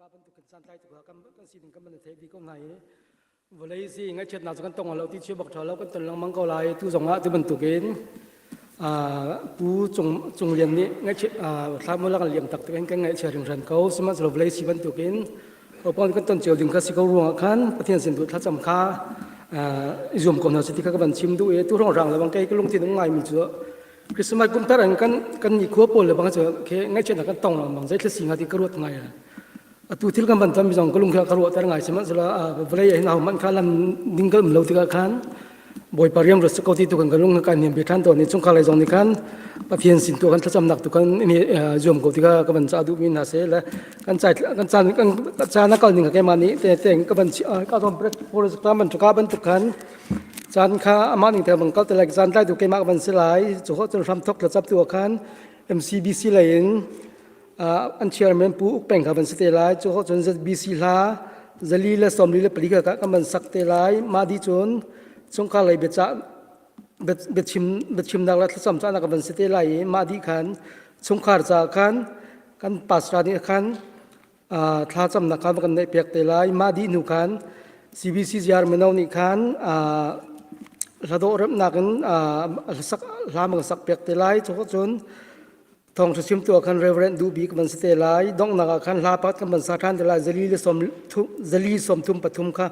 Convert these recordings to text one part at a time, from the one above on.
ka bantuk kan santlai tuk kan kan sining kan man thei bi ko hna i vawlei si ngaihchiatnak cu kan tong lo ti chia bak tha lo kan ton lengmang ko lai tu zong ah tu bantukin pu cung cung lian nih ngaihchiat thlamula kan liam tak kan kan ngaihchia hringhran ko sihmanhsehlaw vawlei si bantukin Opon kan ton cio ding kha si ko ruangah khan Pathian sin tu thlacam kha i zuam ko hna si ti kha ka van chim duh i tu rong rang le bang kei ka lungthin um ngaimi cu Christmas kum tar an kan kan ni khua pawl le bang cu khe ngaihchiatnak kan tong lengmang zei thil si nga ti ka ruat ngai atu thil kan van ton mi zong ka lung kha ka ruah ter ngai sihmanhsehlaw vawlei ah hin ho hmanh kha lam ding ka um lo tikah khan Bawipa riam rat ko ti tu kan lung kan niam bi than to ni chungkhar lei zong nih khan Pathian sin tu kan thlacamnak tu kan ini zuam ko tikah ka van ca duh mi hna se le kan cai kan caan kan caan a kal ning ka ma nih te te ka van ka zon break project ta man ka bantuk khan caan kha amah ning te bang kal te lai caan tlai tu keimah ka van si lai chu ho chun ram thok thlacam tu khan MCBC lei in an chairman pu uk peng kha van si te lai cu ho cun ZBC hla zali le sawmli le pali kha kan van sak te lai mah di cun chungkhar lei biacah biachim biachimnak le thlacam cahnak kan van si te lai i mah dih khan chungkhar caah khan kan pastor nih khan thlacamnak khan kan neih piak te lai mah dih hnu khan CBC ziar mino nih khan hladawh remnak in hlasak hla mang sak piak te lai cu cun Thawngṭha chimtu ah khan Reverend Duh Bik van si te lai. Donghnak ah khan hla pakhat kan van sa ṭhan te lai. Zali le sawm zali sawm thum pathum kha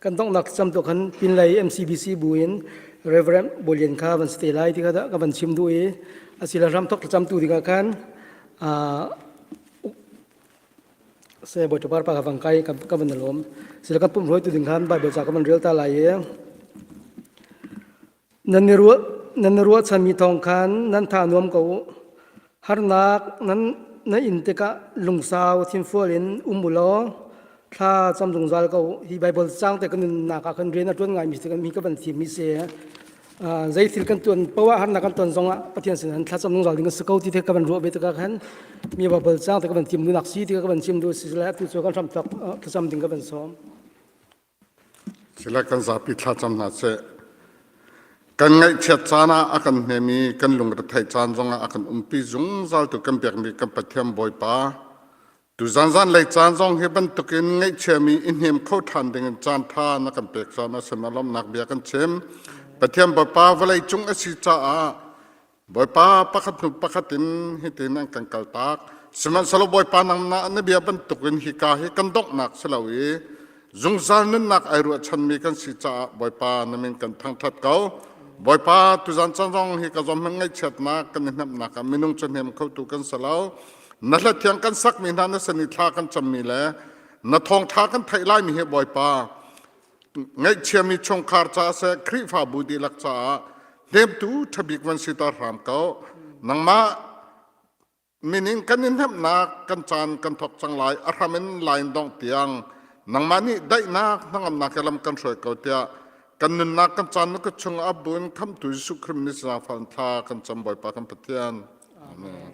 kan donghnak thlacamtu khan pinlei MCBC bu in Reverend Bolian kha van si te lai ti kha ka van chim duh i asila hramthok thlacamtu dingah khan se bawi ṭapar pa ka van kai ka van lawm. Sila kan pumh hruaitu ding khan Bible ca ka van rel ta lai i Nan i ruah, nan i ruahchanmi thawng khan nan tha nuam ko u. Harnak nan na in tikah lungsau thinfual in um u law thla cam zungzal ko u. Hi Baibal caang te kan nunnak ah khan rian a ṭuan ngaimi si kan mi ka van thimmi si. Zei thil kan tuan poah harnak kan ton zongah Pathian sin han thlacam zungzal ding a si ko ti te ka van ruah ve tikah khan mi Baibal caang te ka van thim duhnak si ti ka van chim duh si le atu cu kan hramthok thlacam ding ka van sawm. Sile kan zapi thlacam hna seh. Kan ngaihchiat caan ah a kan hnem i kan lungretheih caan zongah a kan umpi zungzal tu kan biakmi kan Pathian Bawipa. Tuzan zanlei caan zong hi bantukin ngaihchiami i hnem kho ṭhan dingin caan ṭha na kan pek caan a si na lawmhnak bia kan chim. Pathian Bawipa vawlei cung a si caah Bawipa pakhat hnu pakhat in hitin an kan kaltak. Sihmanhsehlaw Bawipa nangmah na bia bantukin hika hi kan donghnak si lo i zungzal nunnak ai ruahchanmi kan si caah Bawipa na min kan thangṭhat ko. Bawipa tuzan caan zong hi ka zom ngaihchiatnak kan i hnemhnak ah minung cu hnem khotu kan si lo. Na hla thiang kan sakmi hna na sin i thla kan cammi le na thawngṭha kan theih laimi hi Bawipa ngaihchiami chungkhar caah seh Khrihfabu dihlak caah hnemtu ṭhabik van siter hram ko nangmah min in kan in hnemhnak kan caan kan thawk cang lai a hram in lain dongh tiang nangmah nih daihnak hnangamnak he lam kan hruai ko tiah kan nunnak kan caan na kut chung ah buin khamtu Jesuh Khrih min zaangfah thla kan cam Bawipa kan Pathian Amen.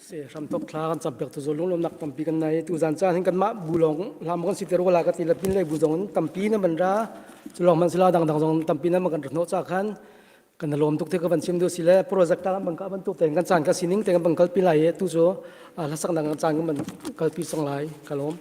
Se hramthok thla kan campiak tu zo lunglawmnak tampi kan nei tu zan caan hin kanmah bu lawng hlam kan si te ro la ka ti la pin lei bu zong in tampi na man ra cu lawng man sila dang dang zong tampi na man kan hnawh cha khan kan lawm tuk te ka van chim du si le project ta bang ka ban tuk te kan caan ka sining te kan bang kalpi lai e tu cu hlasak dang kan caan kan ban kalpi song lai ka lawm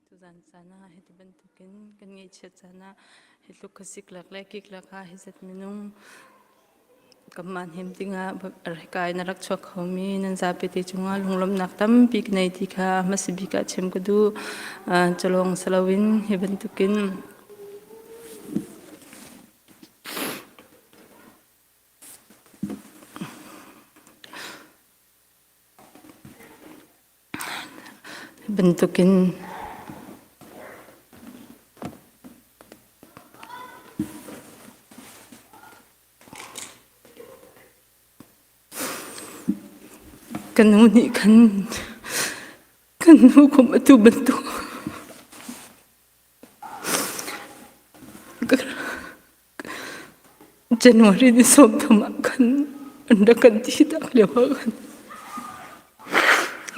Tuzan caan ah hiti bantukin kan ngaihchiat caan ah hi tluk khuasik lak le kik lak ah hi zat minung kanmah hnem dingah kai na rak chuak khomi nan zapi te cungah lunglawmhnak tampi ka nei ti kha hmasa bik ah chim ka duh. Calawng si loin hi bantukin Bantukin ka nu nih khan kan nu kum atu bantuk January ni 30 ah khan an rak kan thi tak lio ah khan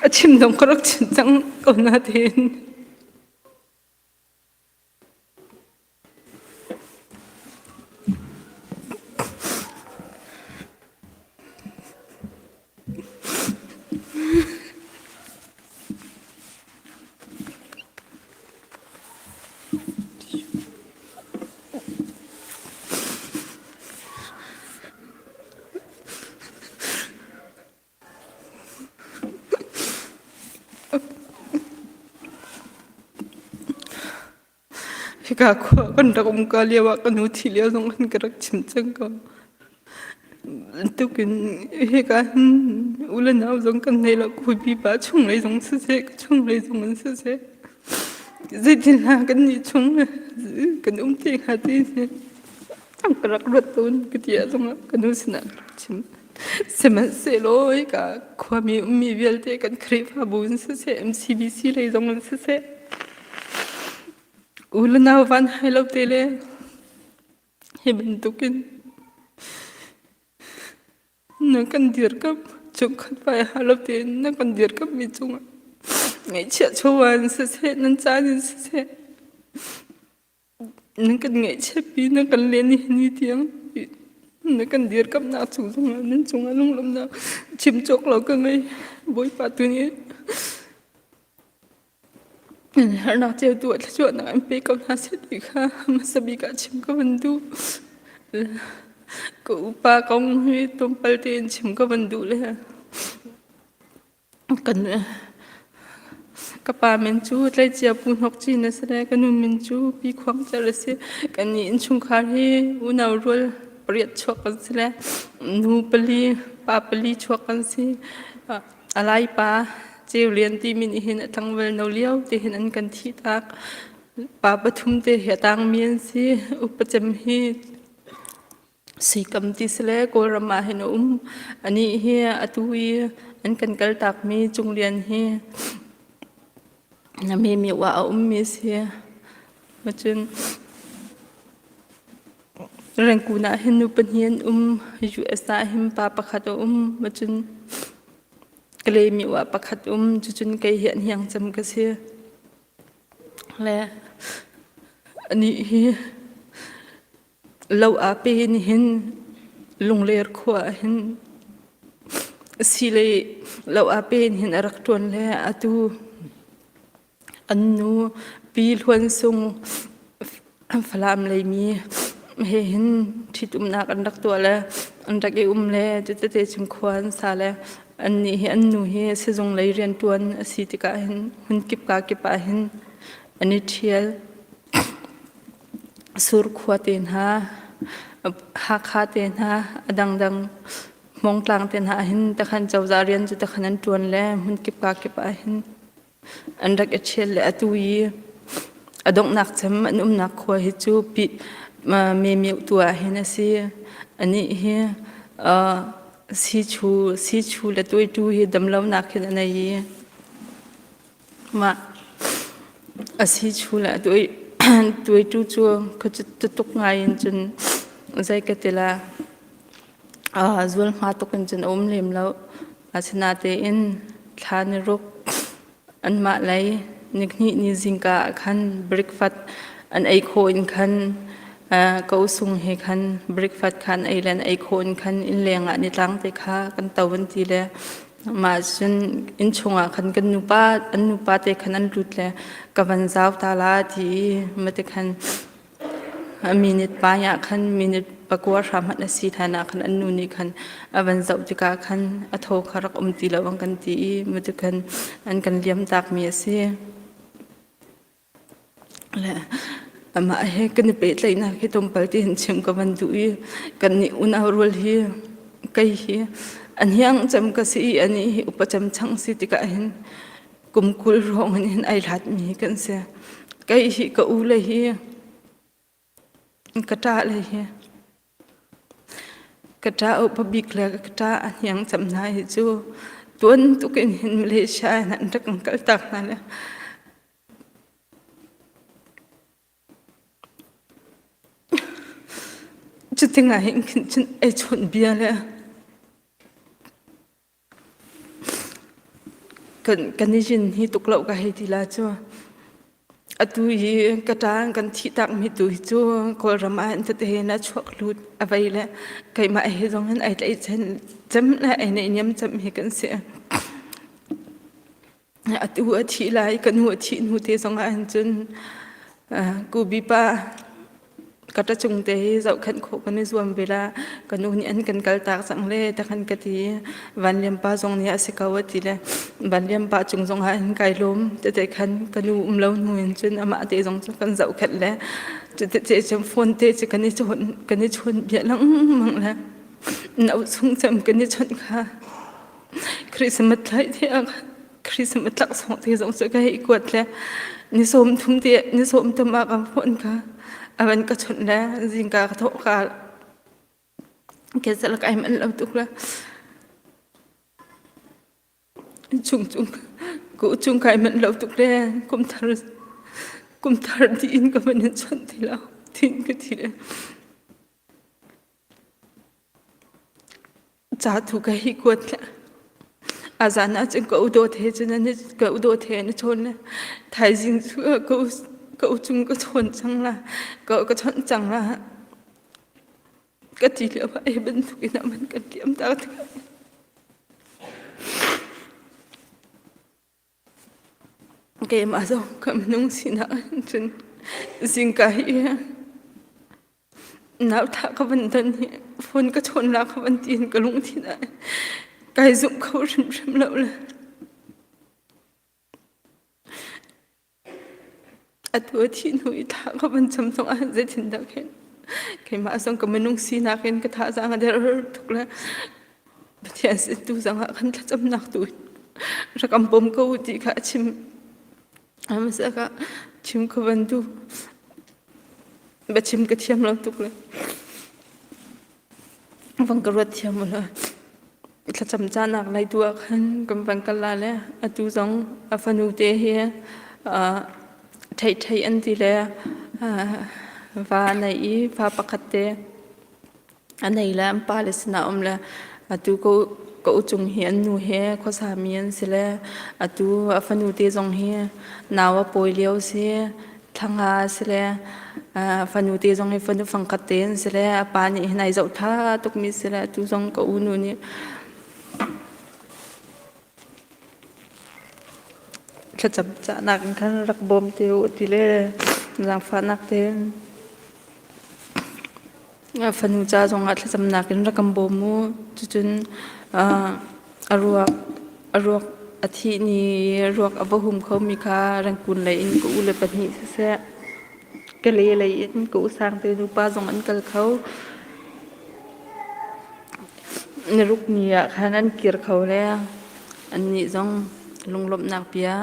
a chim zong ka rak chim cang ko natein. Hika khua kan rak um ka lio ah ka nu thi lio zong khan ka rak chim cang ko. Tukin hika hin u le nau zong kan nei lo khuipi pa chunglei zong siseh ka chunglei zong an siseh zeitinlah kan nih chung kan um te hnga ti si ka rak ruat tawn ka ti ah zongah ka nu sinah ka rak chim. Sihmanhsehlaw hika khuami ummi vialte kan Khrihfabu in siseh MCBC lei zong in siseh u le nau van hai lo te le Hi bantukin na kan dirkamh chungkhat vai ha lo tein na kan dirkamhmi cungah ngaihchiah chawva in siseh, nan caan in siseh, nan kan ngaihchiatpi, na kan len i ni tiang na kan dirkamhnak cung zongah nan cungah lunglawmhnak chim cawk lo ka ngei. Bawipa tu nih Harnak cio tu ah thluachuahnak an pe ko hna seh ti kha hmasa bik ah chim ka van duh. Ka upa kong hi tlawmpal tein chim ka van duh le kan ka pa min cu tleicia Pu Hnok Cin a si le ka nu min cu Pi Khuang Cer a si. Kannih innchungkhar hi unau rual pariat chuak kan si le nu pali, pa pali chuak kan si. A laipa Ceu Lian timi nih hin a tlangval no lio te hin an kan thihtak. Pa pathum te hi a tangmi an si. Upa cem hi Suikam ti si le Kawlram ah hin a um. Anih hi atu i an kan kaltakmi Cung Lian hi Mimi ah a ummi si. Macun Rengkun ah hin nu pahnih an um. US ah hin pa pakhat a um. Macun Kalemi ah pakhat um. Cucun kei hi an hiang cem ka si. Le anih hi lo aa pe in hin Lungler khua ah hin silei lo aa pe in hin a rak ṭuan le atu An nu Pi Hluan Sung Falam leimi he hin ṭhitumnak an rak tuah le an rak i um le cutete cun khua an sa le annih hi an nu hi sizung lei rianṭuan a si tikah hin hmunkip kakip ah hin an i ṭhial. Surkhua te hna, Hakha te hna, a dangdang Hmawngtlang te hna ah hin takhan cozah rian cu takhan an ṭuan le hmunkip kakip ah hin An rak i ṭhial le atu i a donghnak cem an umnak khua hi cu Memioh tu ah hin a si. Anih hi sichu, sichu le tuaitu hi damlonak hin a nei i mah a sichu le a tuaitu cu khuacutuk ngai in cun zei ka ti la Zualhma tuk in cun a um lem lo. Asinain thla ni ruk anmah lei nihnih ni zingka ah khan breakfast an ei khawh in khan ka usung he khan breakfast kha an ei le an ei khawh in khan innleng ah nitlang te kha kan to an ti le. Mah cun innchung ah khan kan nupa an nupa te khan an lut le ka van zau ta la ti i mate khan a minute pai ah khan minute pakua hra hmanh a si hlan ah khan an nu nih khan a van zoh tikah khan a thaw kha rak um ti lo an kan ti i mate khan an kan liam takmi a si. Le amah he kan i pehtlaihnak hi tlawmpal te hin chim ka van duh i kannih unau rual hi kei hi a hniang cem ka si i anih hi upa cem chang si tikah hin kum 20 hrawng in hin ai hlatmi kan si. Kei hi ka u le hi Ka ṭah le hi ka ṭah upa bik le ka ṭah a hniang cem hna hi cu tuan tuk in hin Malaysia in an rak kan kaltak hna le cuting ah hin khin cun ei chawnh bia le Kan i zin hi tuk lo ka hei ti la cu. Atu hi ka ṭang kan thih takmi tu hi cu Kawlram ah hin tete hin a chuak lut a vei le keimah he zong hin ai tlaihchan cem le ai neihniam cem hi kan si. Atu a thih lai ka nu a thih hnu te zong ah hin cun Kubi pa ka ṭa cung te hi zohkhenh khawh kan i zuam ve la ka nu nih an kan kaltak cang le ta khan ka ti Van Liam pa zong nih a si ko a ti le Van Liam pa cung zong ah hin kai lawm tete khan ka nu um lo hnu in cun amah te zong cu kan zohkhenh le cute cun phone te cu kan i chawn kan i chawn bia lengmang le no chung cem kan i chawnh kha Christmas thlai te ah Christmas laksawng te zong cu ka hei kuat le ni sawm thum te ni sawm thum ah kan phone kha a van ka chawnh le zingka ka thawh ka ke salak ai man lo tuk le chung chung ku chung kai man lo tuk le kum thar kum thar di in ka man in chawnh ti lo thin ka thi le Ca tu ka hi kuat le a zan ah cun ka u dawt he cun an ka u dawt he an i chawn le thaizing cu ka u ka u cung ka chawn cang la ka ka chawnh cang la ka ti lio ah hi bantuk in a man kan liam tak tikah Keimah zong ka minung sinak cun zingka hi nauthah ka van don hi phone ka chawn la ka van tiin ka lungthin ah kai zumh kho hrimhrim lo le atu a thih hnu i thla ka van cam zong ah zeitindah khin keimah zong ka minung sinak in ka thazaang a der tuk le Pathian sin tu zong ah kan thlacamnak tu rak an bawm ko ti kha a chim. Hmasa ka chim ka van duh. Biachim ka thiam lo tuk le van ka ruat thiam la. Thlacam canak lai tu ah khan kan van kal la le atu zong a fanu te hi thei thei an ti le va nei i fa pakhat te A nei le an pale sinah um le atu ka u cung hi an nu he khuasami an si le atu a fanu te zong hi nau a pawi lio si thla nga si le a fanu te zong hi fanu fangkhat te an si le a pa nih hin ai zoh tha tukmi si le atu zong ka u nu nih thlacam cahnak in khan rak bawm te u ti le zaangfahnak tein Fanu ca zongah thlacamnak in rak kan bawm u. Cucun a ruak a ruak a thih ni i ruak a va hum khomi kha Rangkun lei in ka ule pahnih siseh, Kale lei in ka u Sangte nupa zong an kal kho. Niruk ni ah khan an kir kho le annih zong lunglawmhnak bia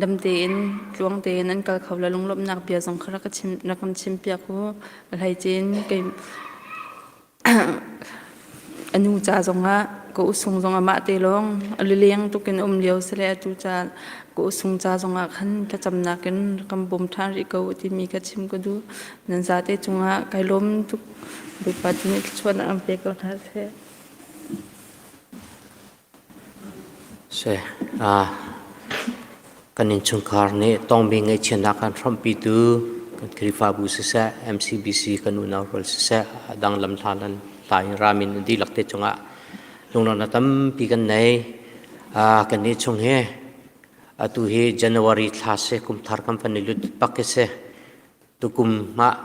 dam tein tluang tein an kal kho le lunglawmhnak bia zong kha rak ka chim rak kan chimpiak u. A hleice in kei a nu ca zongah ka usung zong amah te lawng a lileng tuk in um lio si le atu ca ka usung ca zongah khan thlacamnak in kan bawm ṭhan rih ko timi ka chim ka duh. Nan zate cungah kai lawm tuk. Bawipa tu nih thluachuahnak an pe ko hna seh. Seh, kan innchungkhar nih tongmi ngaihchiatnak kan hramhpitu kan Khrihfabu siseh, MCBC kan unau rual siseh, a dang lamhla lan hla in ramin dihlak te cungah lunglawmhnak tampi kan nei. Kan nih chung hi atu hi January thla si kum thar kan van i lut bak khi si. Tukum ah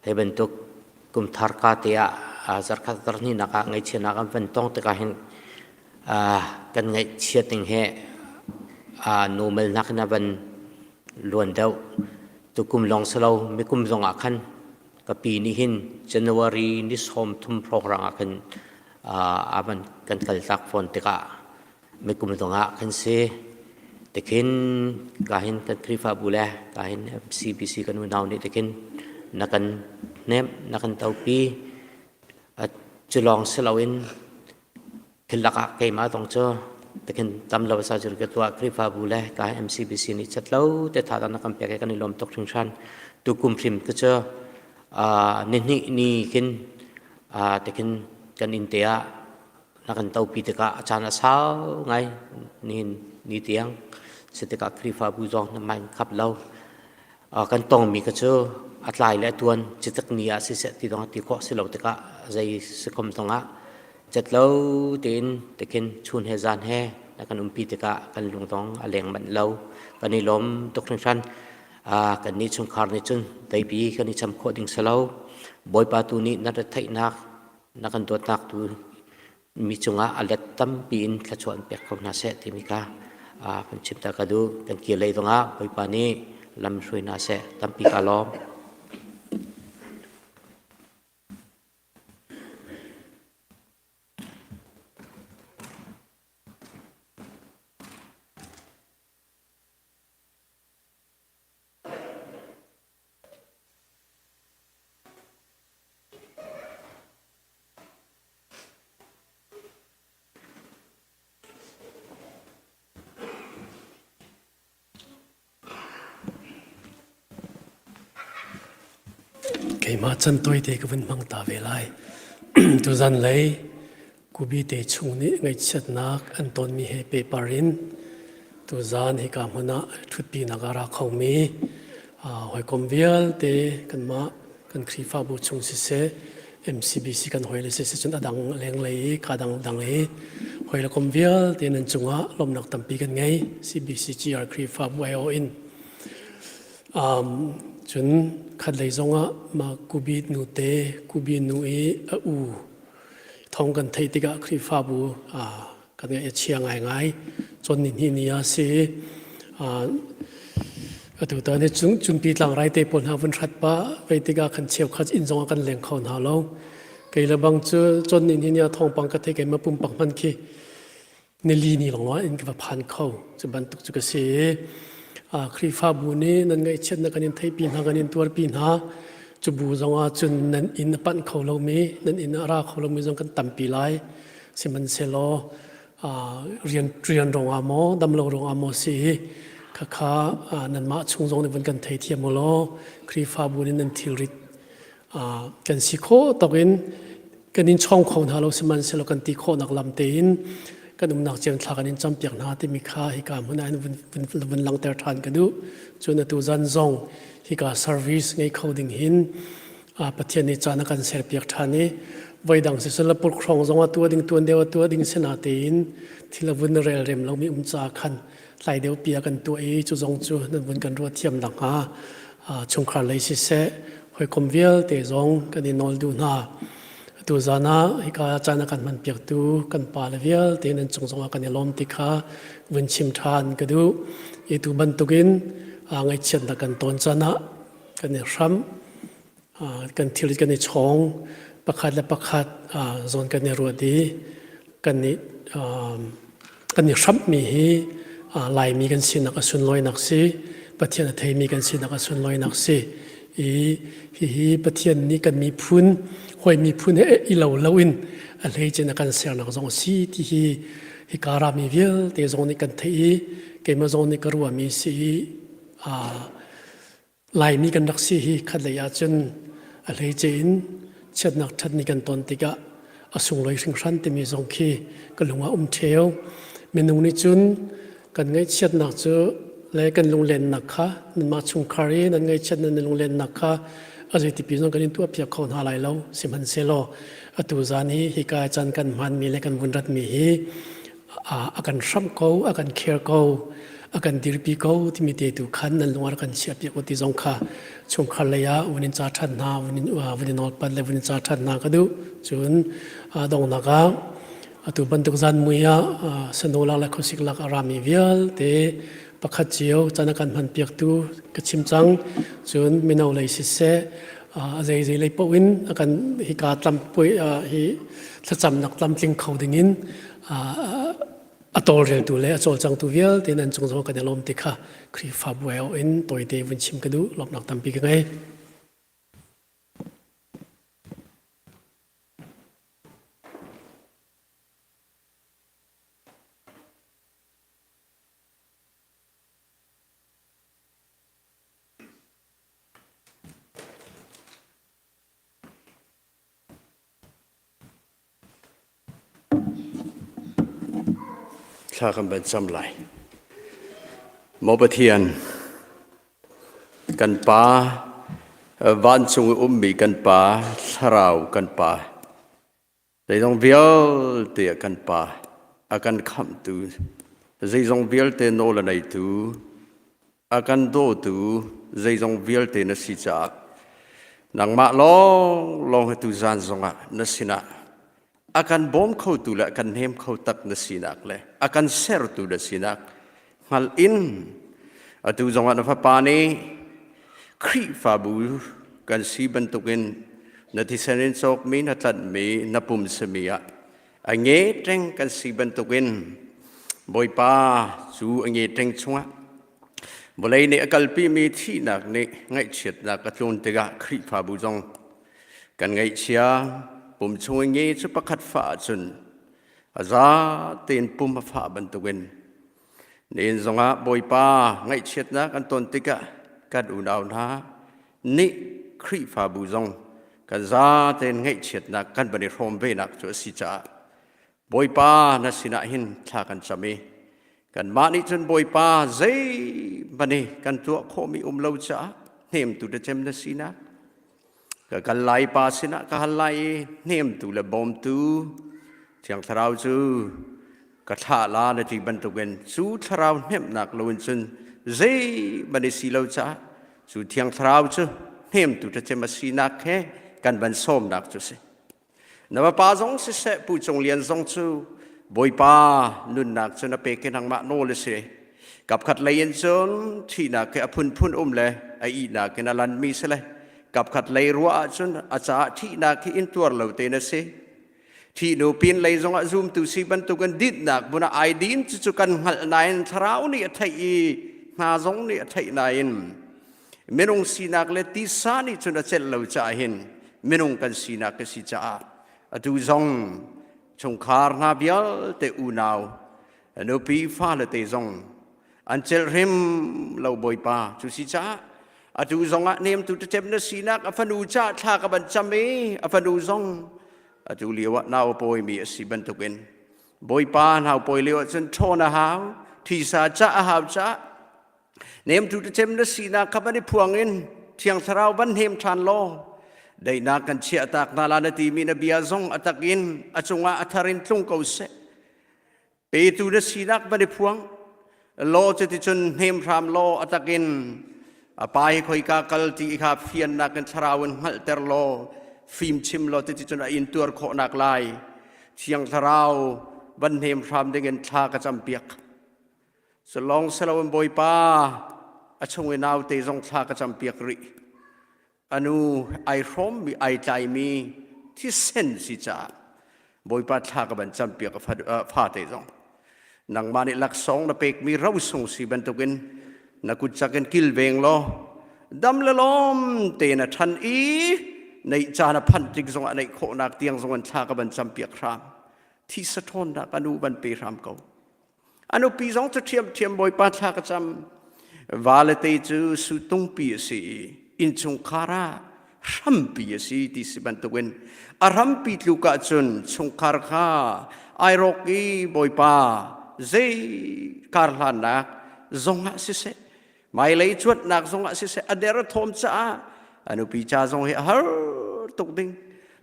hi bantuk kum thar ka te ah zarkhat zarhnih nak ah ngaihchiatnak kan van tong tikah hin kan ngaihchiat ning hi normal nakin a van luan deuh. Tukum lawng si lo mikum zong ah khan ka pi nih hin January ni 30 hrawng ah khan a van kan kaltak fawn tikah mikum zongah kan si. Tikhin kahin kan Khrihfabu le kahin CBC kan unau nih tikhin na kan hnemh na kan topi. Cu lawng si loin Thil lakah keimah zong cu tikhin tam lo sa cu ka tuah Khrihfabu le ka MCBC nih chat lo te tha na kan pek i kan i lawm tuk hringhran. Tu kum hrim ka cu nihnih ni khin tikhin kan inn te ah na kan topi tikah a caan a sau ngai nihin ni tiang si tikah Khrihfabu zong na main khap lo. Kan tongmi ka cu a tlai le a tuan citak ni ah siseh ti dong ti khawh si lo tikah zei si khom zong ah Cet lo tein tikhin chun he zan he na kan umpi tikah kan lungdong a leng manh lo. Kan i lawm tuk hringhran. Kan nih chungkhar nih cun deipi kan i cham khawh ding si lo. Bawipa tu nih na retheihnak, na kan dawtnak tu mi cungah a let tampi in thluachuah in pek ko hna seh timi kha kan chim ta ka duh. Kan kir lei zongah Bawipa nih lam hruai hna seh. Tampi ka lawm. Keimah chan tawite ka vun hmang ta ve lai. Tuzan lei Kubi te chung nih ngaihchiatnak an tonmi he pehpar in tuzan hika hmun ah ṭhutpinak a ra khomi hawikom vialte kanmah kan Khrihfabu chung siseh MCBC kan hawile siseh cun a dang lenglei i ka dangdang i hawile kom vialte nan cungah lawmhnak tampi kan ngei CBCGR Khrihfabu aiawh in cun khatlei zongah ma kubi nu te kubi nu i a u thong kan theih tikah Khrihfabu kan ngaih a chia ngaingai. Cun ni hnih ni a si. Atu tan hi cungpi tlangrai te pawl hna vun hrat pa vei tikah khan cheukhat inn zong ah kan leng kho hna lo. Kei le bang cu cun ni hnih ni ah thawngpang ka thei kei ma pumpak hman khi nili ni lawng in ka va phan kho. Cu bantuk cu ka si. Khrihfabu nih nan ngaihchiatnak kan in theihpi hna kan in tuarpi hna. Cu bu zong ah cun nan inn a panh kho lomi, nan inn a ra kho lomi zong kan tampi lai. Sihmanhsehlaw rian rian ruangah maw damlo ruangah maw si khakha nanmah chung zong nih vun kan theithiam u law Khrihfabu nih nan thilrit kan si khawh tawk in kan in chawng kho hna lo sihmanhsehlaw kan ti khawhnak lam tein kan umnak cio thla kan in campiak hna timi kha hika hmun ah vun vun langhter ṭhan ka duh. Cun atu zan zong hika service ngei kho ding hin Pathian nih caan a kan serpiak ṭhan i voidang siseh le purkhrawng zong a tuah ding tuan deuh a tuah ding si natein thil a vun relrem lomi um caah khan tlai deuh pi a kan tuah i cu zong cu nan vun kan ruah thiam nakhnga chungkhar lei siseh hawikom vialte zong kan i nawl duh hna. Atu zan ah hika caan a kan hmanpiaktu kan pa le vialte nan cung zongah kan i lawm ti kha vun chim ṭhan ka duh. I tu bantukin ngaihchiatnak kan tawn caan ah kan i hramh kan thil kan i chawng pakhat le pakhat zawn kan i ruat i kan i kan i hramhmi hi Laimi kan sinak a sunlawinak si Pathian a theimi kan sinak a sunlawinak si i hihi Pathian nih kan miphun hawi miphun he i lo loin a hleicin a kan sernak zong a si ti hi hika rami vialte zong nih kan theih i keimah zong nih ka ruahmi si i Laimi kan rak si hi khatlei ahcun a hleice in chiatnak ṭhatni kan ton tikah a sunglawi hringhran timi zong khi ka lung ah um ṭheo. Minung nih cun kan ngaihchiatnak cu le kan lunglennak kha nanmah chungkhar i nan ngaihchiatnak nan lunglennak kha a zeitipi zong kan in tuahpiak kho hna lai lo. Sihmanhsehlaw atu zan hi hika caan kan hmanmi le kan vun ratmi hi. A kan hramh ko, a kan care ko, a kan dirpi ko timi te tu khan nan lung ah kan chiah piak u ti zong kha chungkhar lei ah vun in ca ṭhan hna, vun in vun in nawlpat le vun in ca ṭhan hna ka duh. Cun donghnak ah atu bantuk zan mui ah sano lak le khuasik lak a rami vialte pakhat cio caan a kan hman piaktu ka chim cang. Cun mino lei siseh a zeizei lei paoh in a kan hika tlampui hi thlacamnak tlamtling kho dingin a tawlreltu le a cawlcangtu vialte nan cung zong kan i lawm ti kha Khrihfabu ai in tawite vun chim ka duh lawmhnak tampi ka ngei. Thla kan van cam lai. Maw Pathian, kan Pa, vancung i ummi kan Pa, Thlarau kan Pa, zeizong vialte ah kan Pa, a kan khamhtu, zeizong vialte nawl a neitu, a kan dawtu zeizong vialte na si caah nangmah lawnglawng hi tuzan zongah na sinah a kan bawm khotu le a kan hnem kho tak na sinak le a kan sertu na sinak hngal in atu zongah na fapa nih Khrihfabu kan si bantukin na thisen in cawkmi na tlanhmi na pum simi ah a nge ṭeng kan si bantukin Bawipa cu a nge ṭeng chungah vawlei nih a kalpimi thihnak nih ngaihchiatnak a tlun tikah Khrihfabu zong kan ngaihchia pum chung i nge cu pakhat fah ahcun a za tein pum a fah bantukin Nihin zongah Bawipa ngaihchiatnak an ton tikah kan unau hna nih Khrihfabu zong kan zatein ngaihchiatnak kan van i hrawm venak cu a si caah Bawipa na sinah hin thla kan cam i kanmah nih cun Bawipa zeihmanh hi kan tuah khawhmi um lo caah hnemtu te cem na sinak ka kal lai pa sinah ka hal lai i hnemtu le bawmtu Thiang Thlarau cu ka thlah la na ti bantukin cu thlarau hnemhnak loin cun zeihmanh i si lo caah cu Thiang Thlarau cu hnemtu ṭhacem a sinak he kan van sawmnak cu a si. Na vapa zong siseh Pu Cung Lian zong cu Bawipa nunnak cu na pek i nangmah nawl a si. Kapkhat lei in cun thihnak hi a phunphun um le a ihnak in a lanmi si le kapkhat lei ruah ahcun a caah thihnak hi intuar lo tein a si. Thihnu pin lei zongah zumtu si bantukin dinhnak hmun ah ai din cucu kan hngalh nain thlarau nih a theih i hna zong nih a theih nain minung sinak le tisa nih cun a celh lo caah hin minung kan sinak ka si caah atu zong chungkhar hna vialte unau nupi fale te zong an celh hrim lo bawipa cu si caah atu zong ah nemtu tacem na sinak a fanu ca thla ka ban cam i a fanu zong atu lio ah nau a pawimi a si bantukin bawipa nau pawi lio ah cun ṭhawn a hau thisa ca a hau caah Nemtu cem na sinak kha van i phuang in Thiang Thlarau van hnem ṭhan law daihnak kan chiah tak hna la na timi na bia zong a tak in a cungah a thar in tlung ko seh. Petu na sinak van i phuang law cuticun hnem hram law a tak in a pa hi khoika kal ti kha fiannak in thlarau in hngalhter law fim chim law cuticun a intuar khawhnak lai Thiang Thlarau van hnem hram dingin thla ka campiak. Salong siloin Bawipa a chung i naute zong thla ka campiak rih. Anu ai hrawmmi ai tlaimi thisen si caah Bawipa thla ka van campiak a fate zong. Nangmah nih laksawng na pekmi rosung si bantukin na kut cak in kilveng law dam le lawm tein a ṭhan i neih caan a phanh tik zongah neih khawhnak tiang zong in thla ka van campiak hram. Thisa ṭhawnnak anu van pe hram ko. A nupi zong cu ṭhiamṭhiam Bawipa thla ka cam. Vale te cu sutungpi a si i innchungkhar ah hrampi a si ti si bantukin a hrampi tluk ahcun chungkhar kha ai rawk i Bawipa zei kar hlannak zongah siseh hmailei cuanhnak zongah siseh a der a thawm caah a nupi ca zong hi a har tuk ding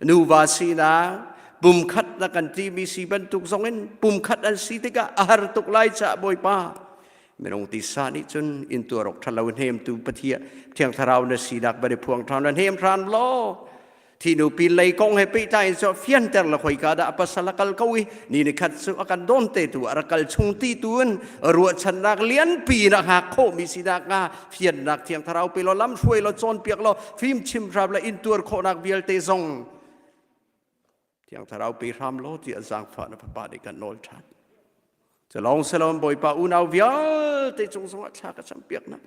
nuva sinak pumkhat. Pumkhat na kan timi si bantuk zongin pumkhat an si tikah a har tuk lai caah Bawipa minung tisa nih cun in tuar awk ṭhalo hnemtu Pathian Thiang Thlarau na sinak van i phuang ṭhan na hnem hram law thinu pinlei kong he pehtlai in cu fianter la khoika dah a pasal a kal ko i ni ni khat cu a kan dawn te tu a rak kal chung ti tu in ruahchannak lianpi in a hngak khawhmi sinak hnga fiannak Thiang Thlarau pe law lam hruai law cawnpiak law fim chim hram la in tuar khawhnak vialte zong Thiang Thlarau pe hram law tiah zaangfah na fapa nih kan nawl ṭhan. Culawng selon Bawipa unau vialte cung zongah thla ka campiak na.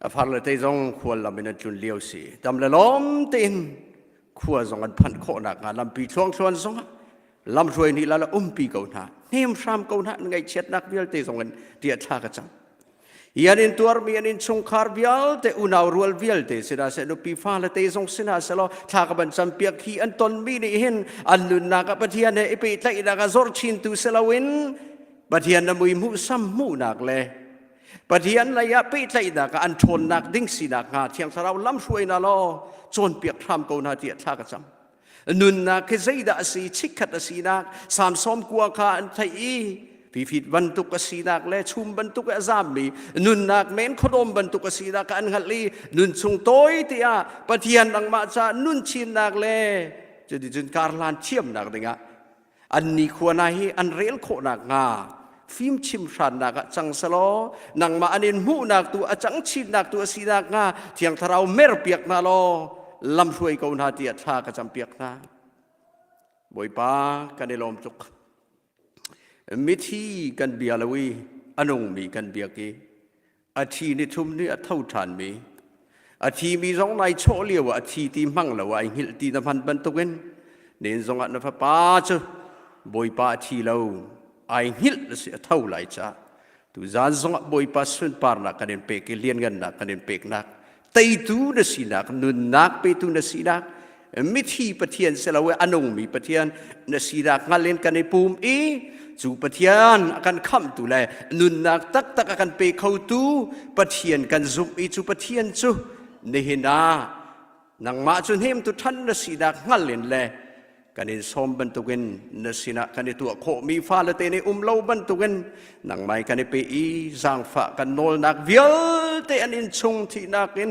A far le te zong khual lam in an tlun lio si. Dam le lawm tein khua zong an phanh khawhnak hnga lampi thluangthluan zongah lamhruai nih la la umpi ko hna. Hnem hram ko hna ngaihchiatnak vialte zong in tiah thla ka cam. Hi an in tuarmi an innchungkhar vialte unau rual vialte sinah seh nupi fale te zong sinah selaw thla ka van campiak hi an tonmi nih hin an nunnak ah Pathian he i pehtlaihnak ah zor chintu si loin Pathian na mui hmuhsam hmuhnak le Pathian lei ah pehtlaihnak ah an ṭhawnnak ding sinak hnga Thiang Thlarau lamhruai hna law cawnpiak hram ko hna tiah thla ka cam. Nunnak hi zeidah a si chikkhat a sinak samsawm kua kha an theih i fifit bantuk a sinak le chum bantuk a zammi nunnak men khuadawm bantuk a sinak kha an hngalh i nun chung tawi tiah Pathian nangmah ca nun chinnak le cuticun karhlan thiamnak dingah an nikhua hna hi an rel khawhnak hnga fimchim hrannak ah cang selaw nangmah an in hmuhnak tu a cang chinnak tu a sinak hnga thiang thlarau merpiak hna law lamhruai ko hna tiah thla ka campiak hna bawipa kan i lawm tuk mithi kan bia lo i a nungmi kan biak i A thi ni thum ni a tho ṭhanmi, a thimi zong nai chawh lio ah a thi ti hmang lo ah ai hngilh ti na hman bantukin nen zongah na fapa cu Bawipa a thi lo ai hngilh a si a tho lai caah tuzaan zongah Bawipa sunparnak kan in pek i lianngannak kan in peknak teitu na sinak nunnak petu na sinak mithi Pathian si lo i a nungmi Pathian na sinak hngal in kan i pum i cu Pathian a kan khamhtu le nunnak taktak a kan pe khotu Pathian kan zumh i cu Pathian cu nihin ah nangmah cu hnemtu ṭhan na sinak hngal in le kan in sawm bantukin na sinah kan i tuah khawhmi fale te nih um lo bantukin nangmai kan i pe i zaangfah kan nawlnak vialte an in chung thihnak in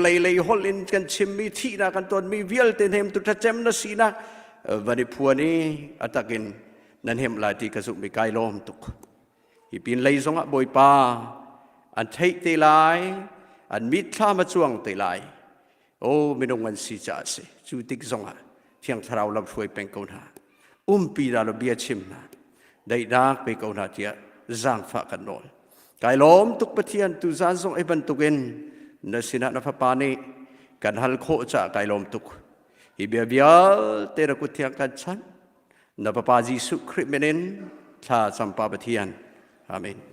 lei lei holh in kan chimmi thihnak kan tonmi vialte hnemtu ṭhacem na sinak van i phuan i a takin nan hemh lai ti ka zumh i kai lawm tuk hi pin lei zongah bawipa an theih te lai an mitthlam a cuang te lai O minung an si caah a si. Cu tik zongah Thiang Thlarau lam hruai peng ko hna. Umpi hna law bia chim hna. Daihnak pe ko hna tiah zaangfah kan nawl. Kai lawm tuk Pathian tu zan zong ei bantukin na sinah na fapa nih kan hal khawh caah kai lawm tuk. Hi bia vialte na kut thiang kan chanh. Na Fapa Jesuh Khrih min in thla campa Pathian. Amen.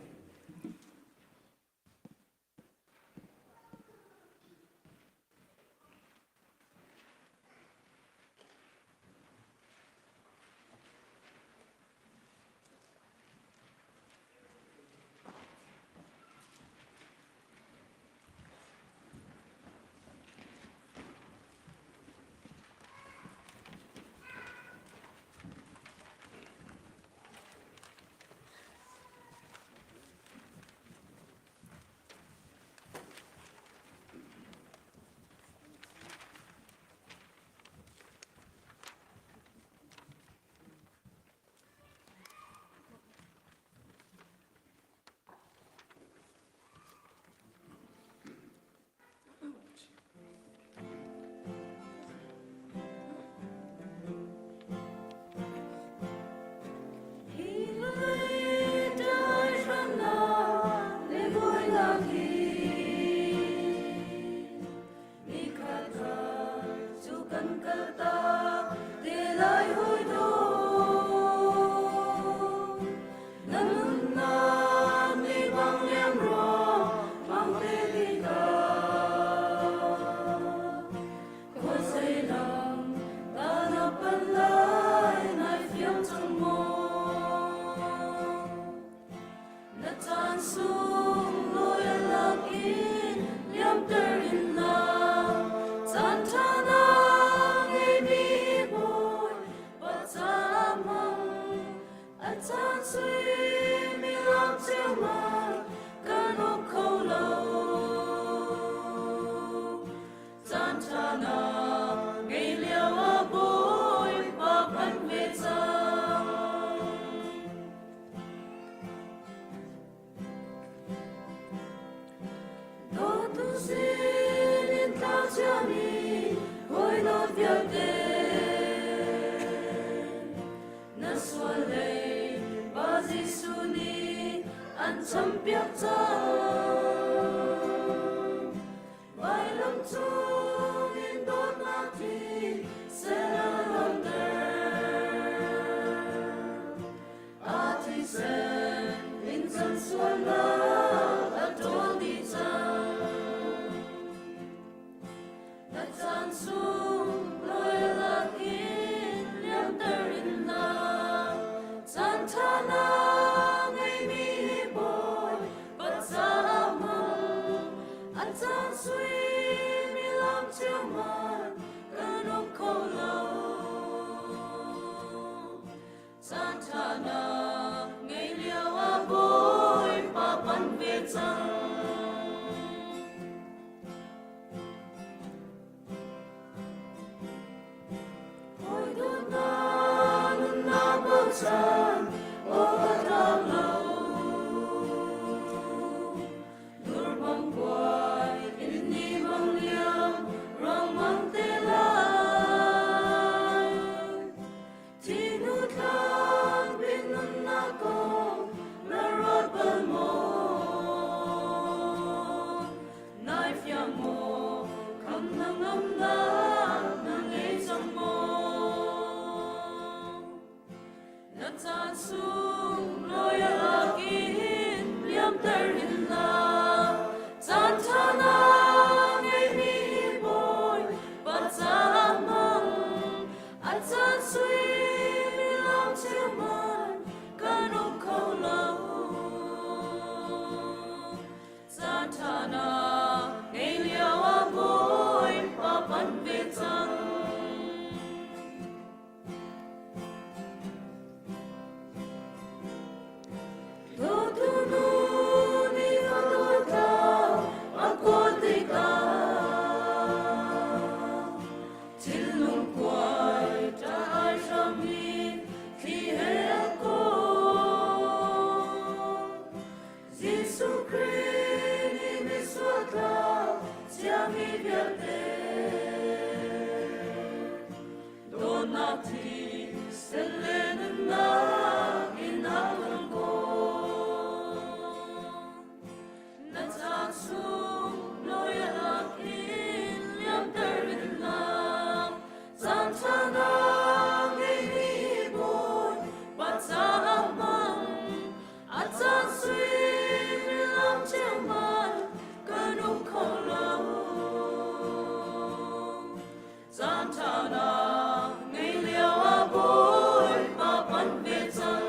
Sinin tlau ciami hawi dawt vialte na sual lei Pa Jesuh nih an champiak cang. Vailam cungin dawtnak thi sen a luanter. A thisen in chan sualnak a ṭawl dih cang. Na caan sung loialak in liamter in hna. Caan ṭha na ngeimi hi Bawi caah hmang. An caan suimilam cheuman kan um kho lo. Caan ṭha na ngei lio ah Bawipa pan ve cang. Hawi dawtnak nunnak bochan aw a tlak lo. Dur bang kuai in ni bang liam ruangmang te lai. Thinu thlan bin nunnak kong na ruat bal maw? Nai fiang maw? Kham na ngamnak na ngei cang maw? Na caan sung lawi a lak in liamter hin hlah. Caan ṭha na ngeimi Bawi pa caah hmang. A caan suimilam cheuman kan um kho lo. Caan ṭha na ngei lio ah Bawipa pan ve cang. Dawtu nu nih a dawt a kawl tikah thinlung kuai ṭah ai hram hi thli he a kawl. Jesuh Khrih nih misual tlau ciami vialte dawtnak thi sen le nunnak in a kan kawl. Na caan sung lawi a lak in liamter in hlah. Caan ṭha na ngeimi Bawi pa caah hmang. A caan suimilam cheuman kan um kho lo. Caan ṭha na ngei lio ah Bawipa pan ve cang.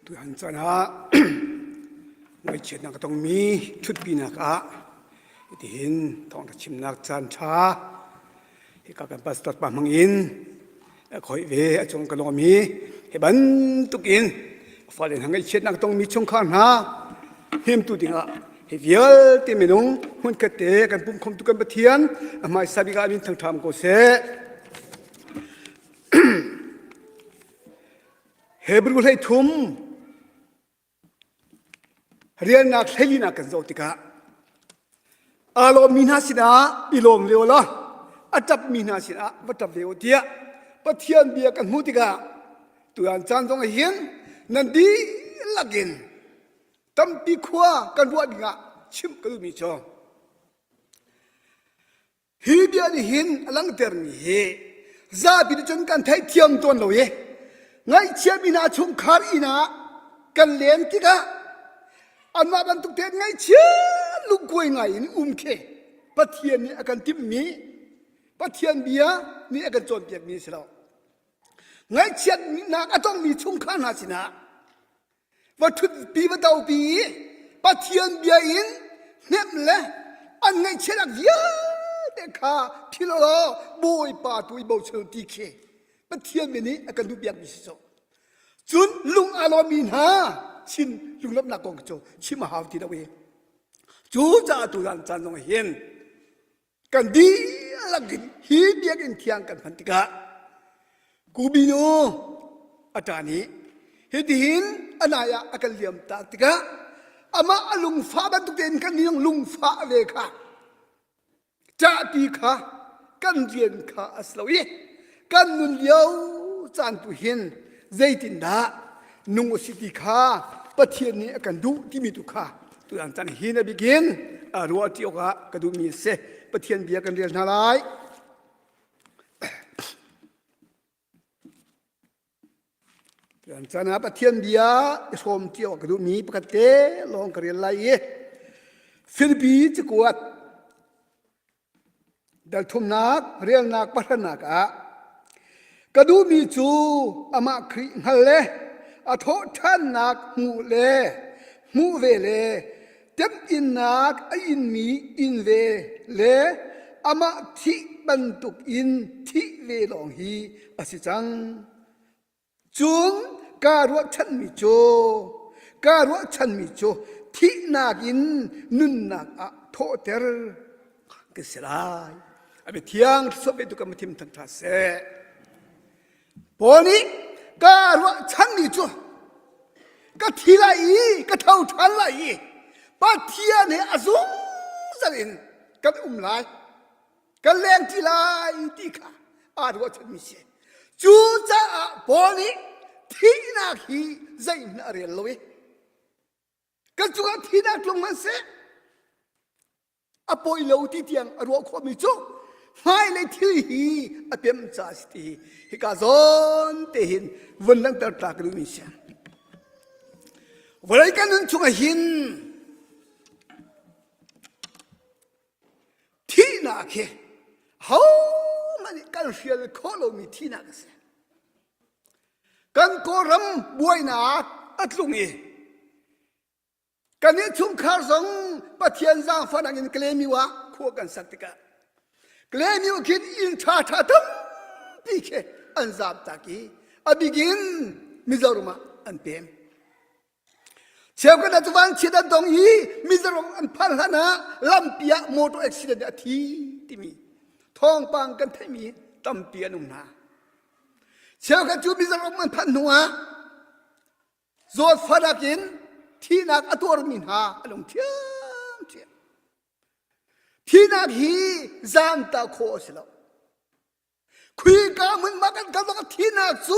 Tuhan caan ah ngaihchiatnak a tongmi ṭhutpinak ah hitihin thawngṭha chimnak caan ṭha hika kan pastor pa hmang in a khawih ve a cung ka lawm i hi bantukin fale hna ngaihchiatnak a tongmi chungkhar hna hnemtu dingah hi vialte minung hmunkhat te kan pumkhawmtu kan Pathian a hmaisa bik ah min thangṭham ko seh. Hebrew 13 rialnak 14 kan zoh tikah aa lawmmi hna sinah i lawm ve u law a ṭapmi hna sinah va ṭap ve u tiah Pathian bia kan hmuh tikah tuan caan zong ah hin nan dihlak in tampi khua kan ruah dingah chimh ka duhmi cu Hi bia nih hin a langhtermi hi zapi nih cun kan theihthiam tawn lo i ngaihchiami hna chungkhar inn ah kan len tikah anmah bantuk tein ngaihchia lungkuai ngai in um khi Pathian nih a kan timhmi Pathian bia nih a kan cawnpiakmi a si lo. Ngaihchiatnak a tongmi chungkhar hna sinah va ṭhutpi va topi i Pathian bia in hnemh le an ngaihchiatnak vialte kha philh law Bawipa tu i bochan ti khi Pathian bia nih a kan duhpiakmi si cu. Cun lung aa lawmmi hna chin lunglawmhnak kong cu chim a hau ti lo i cu caah tu caan zong hin kan dihlak in hi biakinn thiang kan hman tikah Kubinu a ṭa nih hitihin a nai ah a kan liam tak tikah amah a lungfah bantuk tein kan nih lungfah ve kha ṭahpi kha kan rian kha a si lo i kan nun lio caan tu hin zeitindah nung u si ti kha Pathian nih a kan duh timi tu kha tutan caan hin a bikin ruah ṭi awkah ka duhmi a si. Pathian bia kan rel hna lai. Tutan caan ah Pathian bia i hrawm ṭi awk ka duhmi pakhat te lawng ka rel lai i Filipi cakuat Dal thumnak relnak pahranak ah ka duhmi cu amah Khrih hngal le a thawhṭhannak hmuh le hmuh ve le temhinnak a inmi in ve le amah thih bantuk in thih ve lawng hi a si cang. Cun kaa ruahchanmi cu kaa ruahchanmi cu thihnak in nunnak ah thawhter ka si lai. A bia thiang thluachuah petu kan thim thangṭha seh. Paul nih kaa ruahchanmi cu ka thi lai i ka tho ṭhan lai i Pathian he a zungzal in kan um lai. Kan leng ti lai ti kha aa ruahchanmi si. Cucaah Paul nih thihnak hi zeihmanh a rel lo i kan cungah thihnak tlung hmanhseh a pawi lo ti tiang a ruah khawhmi cu hmailei thil hi a pem ca a si ti hika zawn te hin vun langhter ta ka duhmi si. Vawlei kan nun chungah hin Thihnak hi hohmanh nih kan hrial khawh lomi thihnak a si. Kan Kawlram buainak a tlung i kan innchungkhar zong Pathian zaangfahnak in Kalaymyo ah khua kan sak tikah Kalaymyo khin inn ṭhaṭha tampi khi an zaamtak i a bik in Mizoram ah an pem. Cheukhat ah cu vanchiat an tong i Mizoram an phanh hlan ah lampi ah motor accident a thi timi thawngpang kan theihmi tampi an um hna. Cheukhat cu Mizoram an phanh hnu ah zawtfahnak in thihnak a tuarmi hna an um ṭhiamṭhiam. Thihnak hi zaamta khawh a si lo. Khuika hmunhma kan kal bak thihnak cu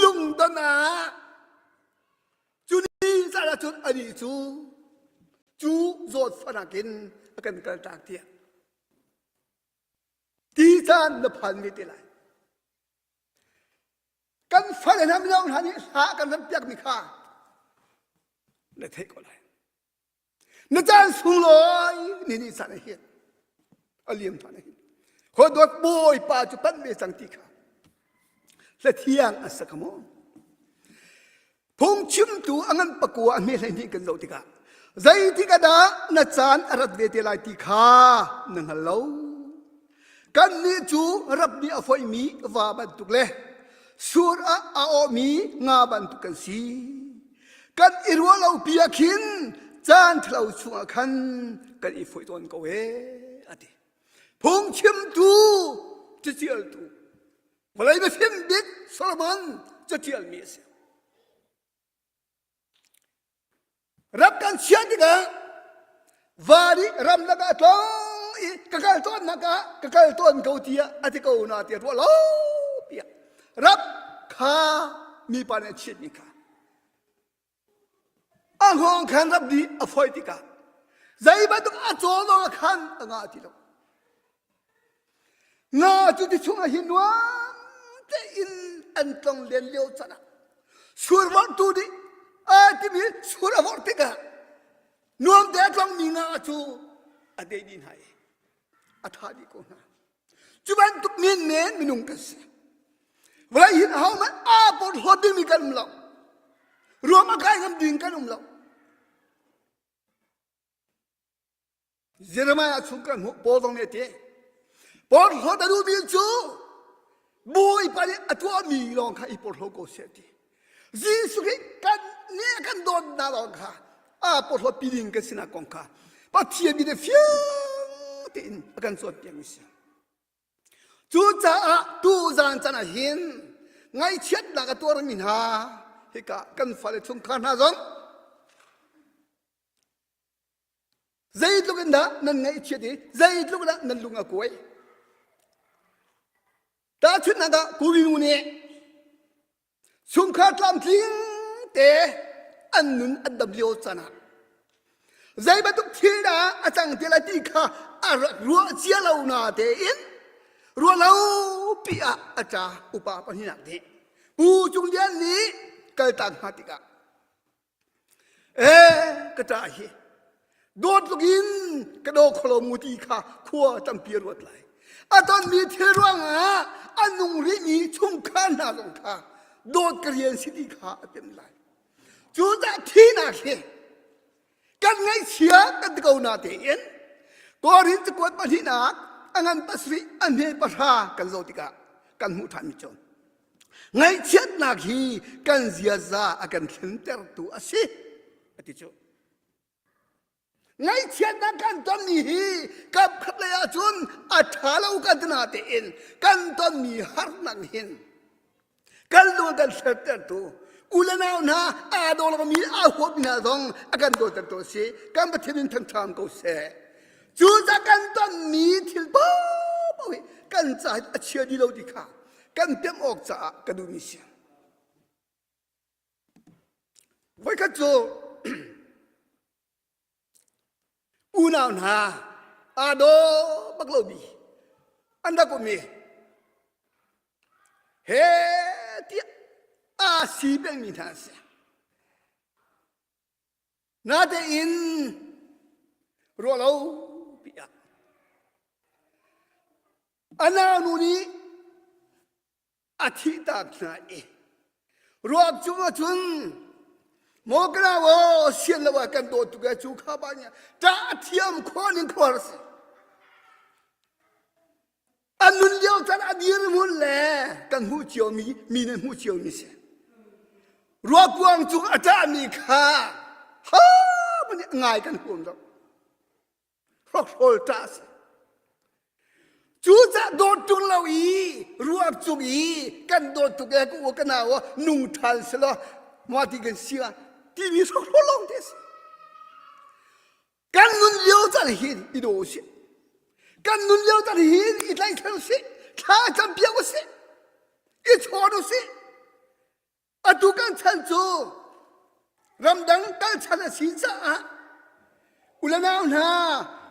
Lungdon ah cu ni caan ah cun anih cu cu zawtfahnak in a kan kaltak tiah ti caan na phan ve te lai. Kan fale hna mino hna nih hla kan ram piakmi kha. Na theih ko lai. Na caan sunglawi ni nih caan a hin. A liam than a hin. Hawi dawt Bawipa cu panh ve cang ti kha. Hla thiang a sak maw? Phungchimtu a ngan pakua a hme 12 kan zoh tikah zeitik ah dah na caan a rat ve te lai ti kha na hngal lo. Kannih cu rap nih a foihmi va bantuk le sur ah a awhmi nga bantuk kan si. Kan i ruah lo pi ah khin caan ṭhalo chungah khan kan i foih tawn ko ee, a ti. Phungchimtu caṭialtu vawlei mifim bik Solomon caṭialmi a si. Ram kan chiah tikah va nih ramlak ah a tlong i ka kal tawnnak ah ka kal tawn ko tiah a ti ko na tiah ruah lo piah rap kha mipa nih a chiatmi kha a hngawng khan rap nih a foih tikah zei bantuk a caw zong ah khan a ngah ti lo Nga cu ti chungah hin nuam tein an tlong len lio can ah sur vorhtu nih a timi sur a vorh tikah nuam te a tlongmi nga cu a dei dih hna i a tha dih ko hna. Cu bantuk menmen minung kan si. Vawlei hin ahohmanh aa porhlawt dingmi kan um lo. Ruam a kai ngam ding kan um lo. Jeremiah chung kan hmuh Paul zong nih a ti. Porhlawt a duhmi cu Bawipa nih a tuahmi lawng kha i porhlaw ko seh ti. Jesuh Khrih kan nih kan dawtnak lawng kha aa porhlawt pi ding kan sinak kong kha Pathian mi nih fiang tein a kan cawnpiakmi si. Cucaah tuzaan can ah hin ngaihchiatnak a tuarmi hna hika kan fale chungkhar hna zong Zeitluk in dah nan ngaihchiat i zeitluk dah nan lung a kuai. Tahchunhnak ah Kuri nu nih chungkhar tlamtling te an nun an dam lio caan ah zei bantuk thil dah a cang te lai ti kha a rak ruah cia lo na tein ruah lo pi ah a ṭa upa pahnihnak nih Pu Cung Lian nih kaltak hna tikah Ee, ka ṭah hi dawt tluk in ka daw kholo mu ti kha khua tampi a ruat lai. A tonmi thil ruangah a nung rihmi chungkhar hna zong kha dawt ka rian si ti kha a pem lai. Cucaah thihnak hi kan ngaihchia kan ti ko na tein Korin cakuat pahnihnak a ngan pasarih a hme pahra kan zoh tikah kan hmuh ṭhanmi cu Ngaihchiatnak hi kan ziaza a kan thlentertu a si a ti cu. Ngaihchiatnak kan tonmi hi kap khat lei ahcun a ṭha lo kan ti natein kan tonmi harnak hin kan lung kan thlertertu u le nau hna aa daw lomi aa huapmi hna zong a kan dawtertu a si kan Pathian in thangṭham ko seh. Cucaah kan tonmi thil paohpaoh hi kan caah a chia dih lo ti kha kan pemh awk caah ka duhmi si. Voikhat cu unau hna aa daw bak lomi an rak um i he tiah aa si pengmi hna an si. Natein ruah lo pi ah A naunu nih a thihtak hna i ruak cung ahcun maw ka nau aw sian lo ah kan dawt tuk e cu kha ba nih ṭah a thiam khawh ning khuar a si. A nun lio caan a dirhmun le kan hmuh ciomi mi nih hmuh ciomi si. Ruakuang cung a ṭahmi kha ha nih ngai kan huam lo. Hrokhrawl ṭah a si. Cucaah dawt ṭung lo i ruak cung i kan dawt tuk e ka u ka nau nung ṭhan selaw mah ti kan si ah timi hrokhrawl lawng te a si. Kan nun lio caan hin i daw usih. Kan nun lio caan hin i tlaihchan usih. Thla campiak usih. I chawn usih. Atu kan chan cu ramdang kal chan a si caah ulenau hna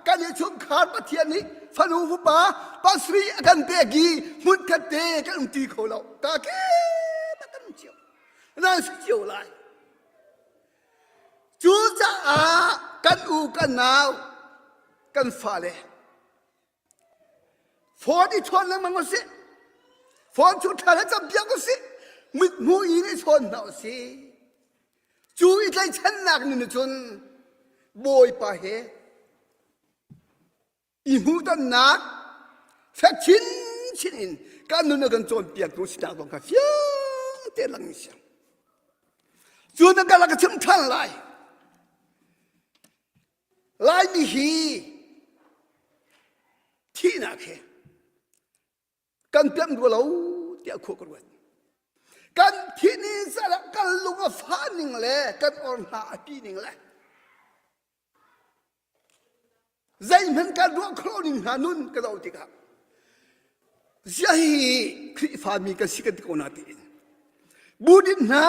kan i chungkhar Pathian nih fanu fapa pasarih a kan pek i hmunkhat te kan um ti kho lo ka ke kan um cio nan si cio lai. Cucaah kan u kan nau kan fale phone i chawn lengmang usih. Phone cu ṭha le campiak usih. Mithmuh in i chawn hna usih. Cu i tlaihchannak nih cun Bawipa he i hmuhtonnak fek chinchin in kan nun a kan cawnpiaktu sinak zong kha fiang te lang si. Cu na ka ka chim ṭhan lai. Laimi hi thihnak he kan pemh rua lo tiah khua ka ruat. Kan thih ni caah kan lung a fah ning le kan or hna a pi ning le zeihmanh kan ruah khawh ning hna nun ka zoh tikah ziah hi Khrihfa mi kan si kan ti ko na tiin budin hna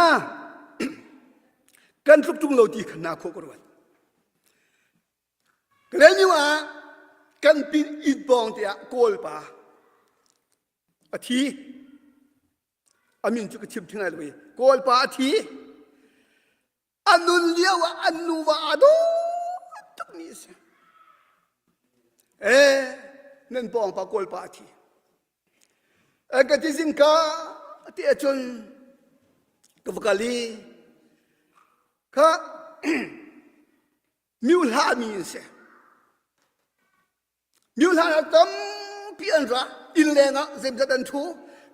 kan tluk ṭung lo ti kha hna khawh ka ruat. Kalaymyo ah kan pin inn pawng te ah Kawlpa a thi. A min cu ka chim thing lai lo i Kawlpa a thi. A nun lio ah an nuva aa dawt tukmi a si. Eh, nan pawng pa Kawlpa a thi. Eh, ka ti zingka ti ahcun ka va kal i kha Miuhlami an si. Miuhla ah tampi an ra. Inn leng ah zeimzat an ṭhu.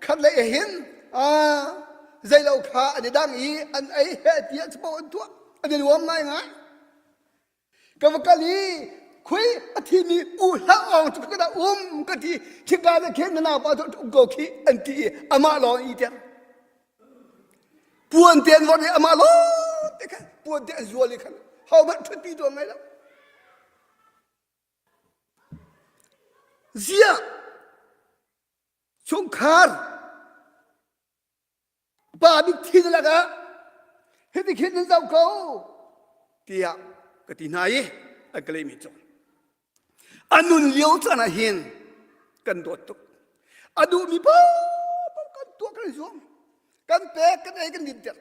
Khat lei hin zeilo kha an i dang i an ei he tiah capo an tuah. An i nuam ngaingai. Ka va kal i khui a thimi u hlah awng cu ka dah um ka ti khika le khin na naupa cu um ko khi an ti i amah lawng i ter. Puan te an vorh i amah lawng te khan puan te an zual i khan hohmanh ṭhutpi tu an ngei lo. Ziah chungkhar pa bik thi na lakah hiti khin nan zoh ko tiah ka ti hna i an ka lehmi cu A nun lio caan ah hin kan dawt tuk. A duhmi paohpaoh kan tuah kan i zuam. Kan pek, kan ei, kan dinter.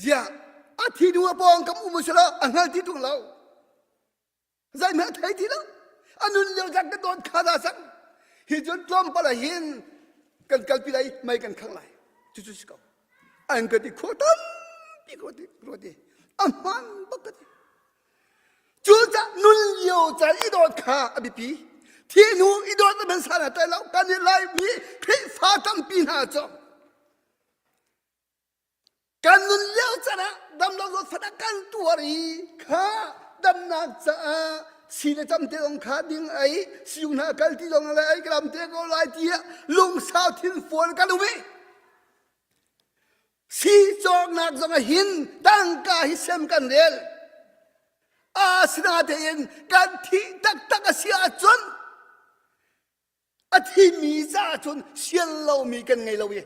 Ziah a thi hnu a pawng kam um usila a hngal ti ṭung lo. Zeihmanh a thei ti lo. A nun lio caan kan dawt kha dah cang. Hi cun tlawmpal ah hin kan kalpi lai mei kan khangh lai. Cucu si ko. An ka ti khua tampi ka ti ruat i a hmaan bak ka ti. Cucah nun lio caan i dawt kha a biapi. Thi hnu i dawt a hmasa hna tlai lo. Kan i Laimi Khrihfa tampi hna cu kan nun lio caan ah damlo zawtfat ah kan tuar i kha damnak caah si le cam te zong kha ding ei siung hna kal ti zong le ei ka lam te ko lai tiah lungsau thinfual kan um i Si cawknak zong ah hin tangka hi sem kan rel. Asinain kan thih taktak a si ahcun a thimi caah cun sian lomi kan ngei lo i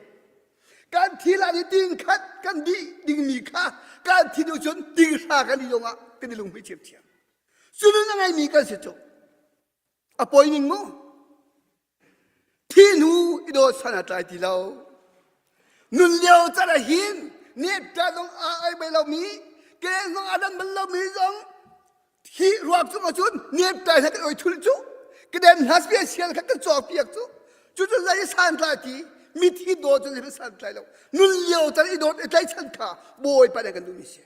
kan thi lai i ding khat kan dih dingmi kha kan thi hnu cun ding hra kan dih zongah kan i lunghmuih ṭhiamṭhiam. Cu nun a ngeimi kan si cu. A poi ning mu. Thi hnu i dawt san a tlai ti lo. Nun lio can ah hin nepta zong a ai bal lomi, ke zong a dan bal lomi zong hi ruak cung ahcun nepta he kan oi thul cu kedem hna special kha kan cawk piak cu cu cu zei san tlai ti mithi dawt cu zei san tlai lo nun lio can i dawt i tlaichan kha bawipa nih kan duhmi si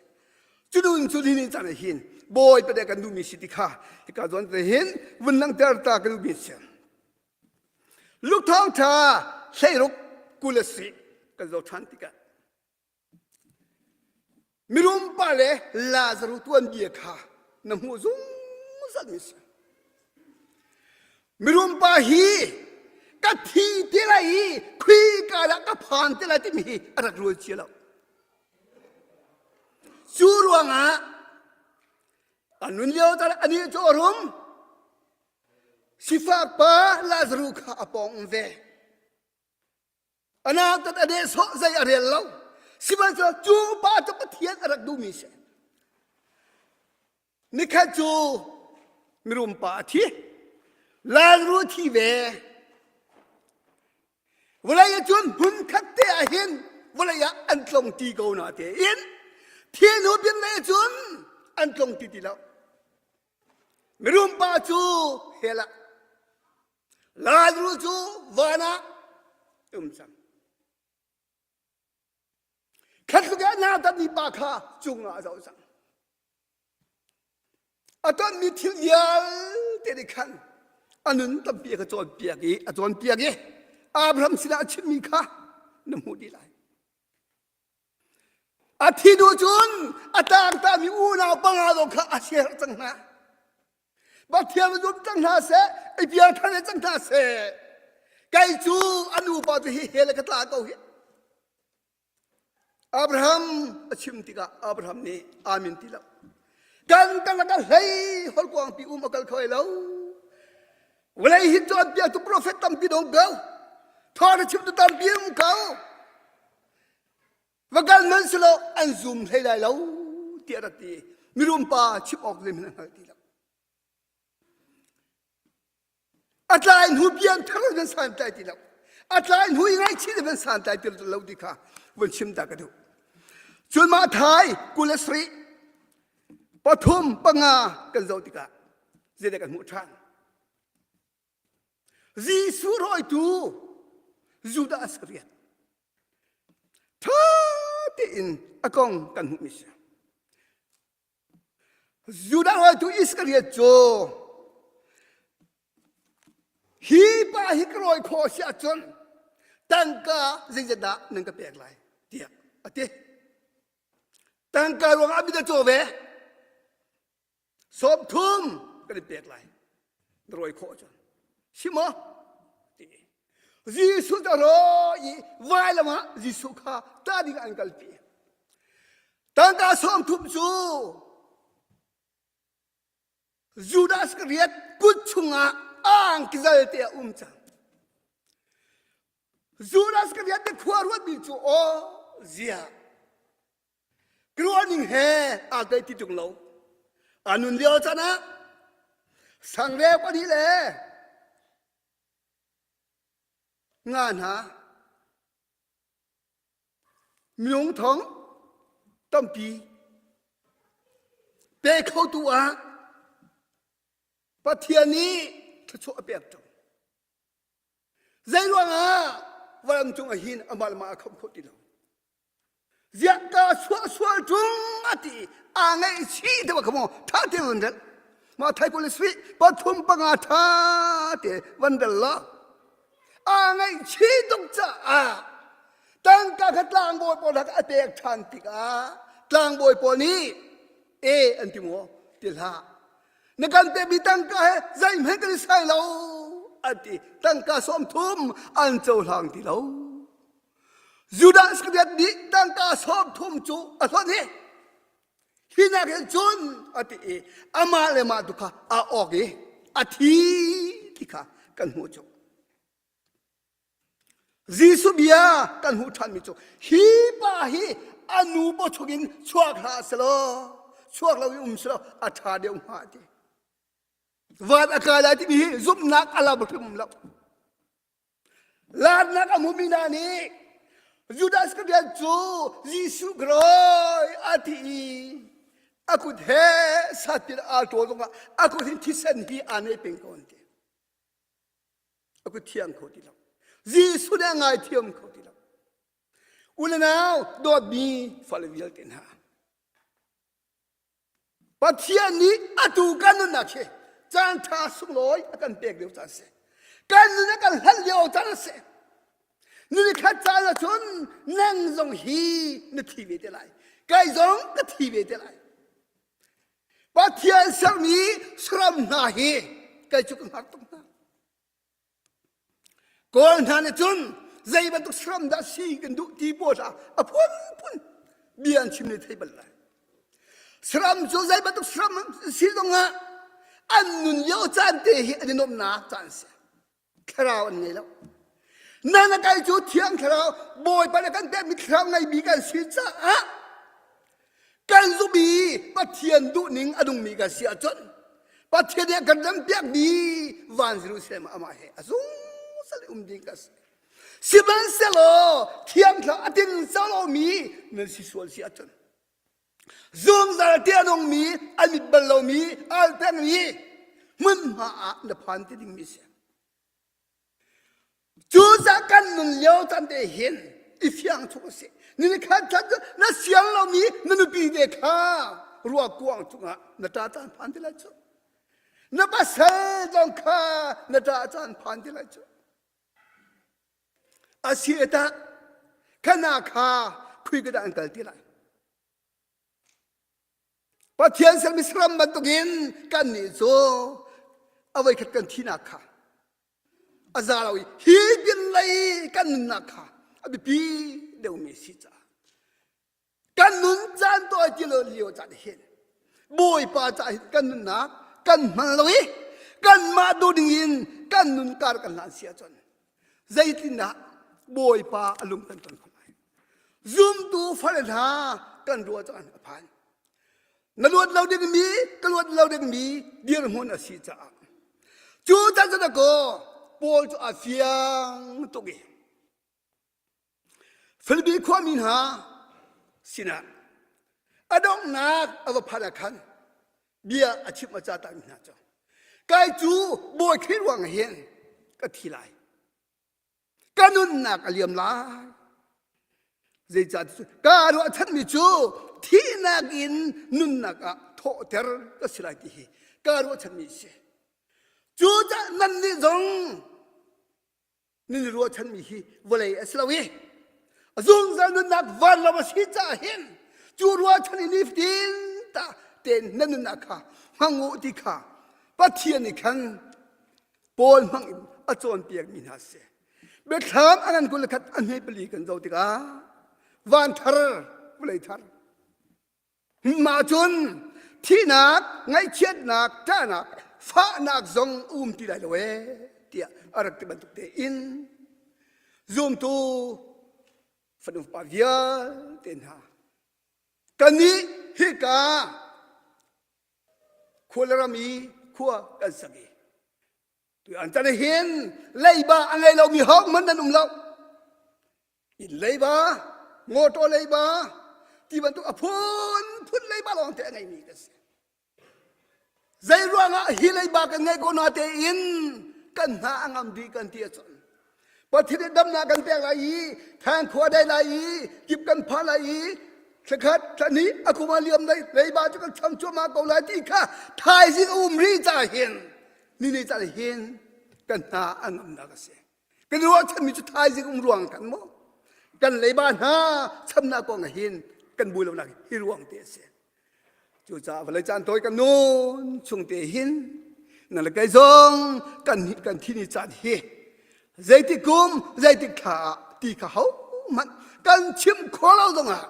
cu nun cu ni caan ah hin bawipa nih kan duhmi si ti kha hika zawn te hin vun langhter ta ka duhmi si Luke thawngṭha hleiruk 20 a si kan zoh ṭhan tikah mirum pa le Lazaruh tuanbia kha na hmuh zungzal mi si. Mirum pa hi ka thi te lai i khuika dah ka phan te lai timi hi a rak rual cia lo. Cu ruangah a nun lio tar anih cu a rum Sifak pa Lazaruh kha a pawng um ve. A nautat a nehsawh zei a rel lo. Sihmanhsehlaw cu pa cu Pathian a rak duhmi si. Nikhat cu mirum pa a thi. Lazaruh a thi ve. Vawlei ah cun hmunkhat te ah hin vawlei ah an tlong ti ko na tein. Thil hnu bin le cun an tlong ti ti lo. Mirum pa cu hell ah Lazarus cu van ah um cang. Khatluk ah nautatmi pa kha cungah a zoh cang. A tonmi thil vialte nih khan a nun tampi a ka cawnpiak i a cawnpiak i Abraham sinah a chimmi kha na hmuh dih lai. A thi hnu cun a tlangtami unau panga zong kha a siaherh cang hna. Pathian zum cang hna seh, i piangthar ve cang hna seh. Kei cu a nupa cu hi hell ka tla ko hi. Abraham a chim tikah Abraham nih amin ti lo. Kan kan lakah hlei holkuangpi um a kal kho lo. Vawlei hi cawnpiaktu profet tampi dong ko. Thawng chimtu tampi um ko. Va kal hmanh selaw an zum hlei lai lo tiah rak ti. Mirum pa chim awk zeihmanh a hngal ti lo. A tlai hnu pian thar in van santlai ti lo. A tlai hnu i ngaihchih in van santlai ti lo ti kha vun chim ta ka duh. Cun mah thai 27 pathum panga kan zoh tikah zeidah kan hmuh ṭhan? Jesuh rawitu Judah Iskariot ṭha tein a kong kan hmuhmi si. Judah rawitu Iskariot cu hi pa hi ka rawi khawh si ahcun tangka zeizat dah nan ka pek lai tiah a ti. Tangka ruangah mit a caw ve. 30 kan in pek lai na rawi khawh cun si maw ti Jesuh cu a rawi i vailam ah Jesuh kha tah ding an kalpi tangka 30 cu Judas Iskariot kut chungah angkizal te a um cang Judas Iskariot nih khua ruatmi cu aw zia Ruahning he aa tel ti ṭung lo. A nun lio caan ah sangreu pahnih le nga hna minung thong tampi pe khotu ah Pathian nih thluachuah a pek ṭung. Zei ruangah vawlei cung ah hin amah le mah a khamh khawh ti lo. Ziah ka suah sual ṭung a ti aa ngaihchih te kha maw ṭha te van rel mah thai kul sui pathum panga ṭha te van rel la aa ngaihchih tuk caah tangka kha tlangbawi pawl kha a pek ṭhan tikah tlangbawi pawl nih e an ti maw ti hlah na kan pekmi tangka he zeihmanh kan i sai lo an ti tangka 30 an cohlang ti lo Judah Iskariot nih tangka 30 cu a hlonh i hi nak hin cun a ti i amah le mah tu kha aa awk i a thi ti kha kan hmuh cu. Jesuh bia kan hmuh ṭhanmi cu hi pa hi a nu paw chungin chuak hlah selaw chuak lo in um selaw a ṭha deuh hnga ti. Van a kai lai timi hi zumhnak a lam hrim lo. Laarnak a hmumi hna nih Judas Iskariot cu Jesuh ka rawi a ti i a kut he satil aa ṭawl zongah a kut hin thisen hi aa nei peng ko an ti. A kut thiang kho ti lo. Jesuh nih a ngaithiam kho ti lo. U le nau dawtmi fale vialte hna Pathian nih atu kan nunnak hi caan ṭha sunglawi a kan pek lio caan si. Kan nun a kan hlanh lio caan a si. Ni khat caan ahcun nang zong hi na thi ve te lai. Kai zong ka thi ve te lai. Pathian sermi saram hna hi kei cu ka hngar tuk hna. Kawl hna nih cun zei bantuk saram dah si kan duh ti pawl hna a phunphun bia an chim ne thei bal lai. Saram cu zei bantuk saram si zongah an nun lio caan te hi an i nuamhnak caan a si. Thlarau an ngei lo. Nana kai cu thiang thlarau Bawipa nih kan pekmi thlarau ngeimi kan si caah kan zumh i Pathian duhning a nungmi kan si ahcun Pathian nih a kan rempiakmi van Jerusalem ah amah he a zungzal i um ding kan si. Sihmanhsehlaw thiang thlarau a ting lomi nan si sual si ahcun. Zungzal te a nungmi, a mit bal lomi, al pengmi hmunhma ah na phan ti dingmi si. Cucaah kan nun lio caan te hin i fiang chuk a si. Ni khat khat cu na siang lomi na nupi te kha ruakuang cungah na ṭa caan phan ti lai cu. Na pasal zong kha na ṭah caan phan ti lai cu. A si tah khana kha khui ka dah an kal ti lai. Pathian sermi saram bantukin kannih cu a voikhat kan thihnak kha a za lo i hi pinlei kan nunnak kha a biapi deuhmi a si caah kan nun caan tawi ti lo lio caan hin Bawipa caah hin kan nunnak kan hman lo i kanmah duh ding in kan nun kar kan hlan si ahcun zeitindah Bawipa a lung kan ton kho lai Zumtu fale hna kan ruah caan a phan. Na luat lo dingmi ka luat lo dingmi dirhmun a si caah. Cu can cun ko Paul cu a fiang tuk i Filipi khuami hna sinah a donghnak a va phanh ah khan bia a chimh a ca mi hna cu kai cu Bawi Khrih ruang hin ka thi lai ka nunnak a liam lai zeicahtiah ka ruahchanmi cu thihnak in nunnak ah thawhter ka si lai ti hi ka ruahchanmi a si cucaah nannih zong nan i ruahchanmi hi vawlei a si lo i zungzal nunnak vanram a si caah hin cu ruahchan i nifatin ta tein nan nunnak kha hmang u ti kha Pathian nih khan Paul hmang in a cawnpiakmi hna si. Biathlam a ngan 21 a hme pali kan zoh tikah van thar vawlei thar mah cun thihnak ngaihchiatnak ṭahnak fahnak zong um ti lai lo ee tiah a rak ti bantuk tein zumtu fanu pa vialte hna kannih hika khua le ram i khua kan sak i tu an can hin leiba a ngei lomi hohmanh nan um lo inn leiba motor leiba ti bantuk a phunphun leiba lawng te a ngeimi kan si zei ruangah hi leiba kan ngeih ko na tein kan hna a ngam dih kan ti ahcun Pathian nih damnak kan pek lai i thang khua dai lai i kip kan pha lai i thlakhat thlahnih a kum a liam lai leiba cu kan cham cuahmah ko lai ti kha thaizing a um rih ca hin ni ni ca hin kan hna a ngamnak a si kan ruahchanmi cu thaizing um ruang kan maw kan leiba hna chamnak kong ah hin kan bu lonak hi ruang te a si Cucaah vawlei caan tawi kan nun chung te hin na le kei zong kan kan thi ni caan hi zeitik kum zeitik thla ah ti kha ho hmanh kan chim kho lo zongah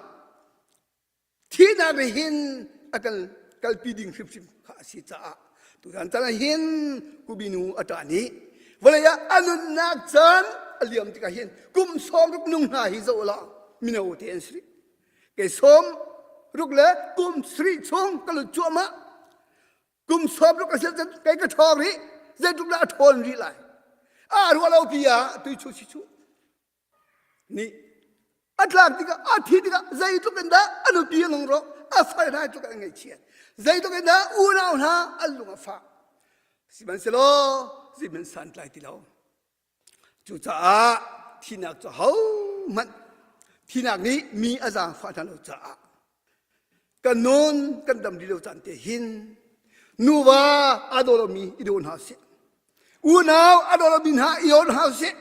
thihnak nih hin a kan kalpi ding hrimhrim kha a si caah tutan caan ah hin kubinu a ṭah nih vawlei ah a nunnak caan a liam tikah hin kum sawm ruk nung hna hi zoh law mino te an si rih Kei sawm ruk le kum sarih chung ka lut cuahmah. Kum 60 a si cun kei ka ṭhawng rih. Zeitluk dah a ṭhawn rih lai. A ruah lo pi ah tuichu si chu nih a tlak tikah a thi tikah zeitluk in dah a nupi a lung rawk a fal hna tluk an ngaihchiat zeitluk in dah unau hna an lung a fah sihmanhsehlaw zeihmanh santlai ti lo Cucaah thihnak cu hohmanh thihnak nih mi a zaangfah hna lo caah kan nun kan dam rih lo caan te hin nuva aa daw lomi i daw hna usih. Unau a daw lomi hna i daw hna usih.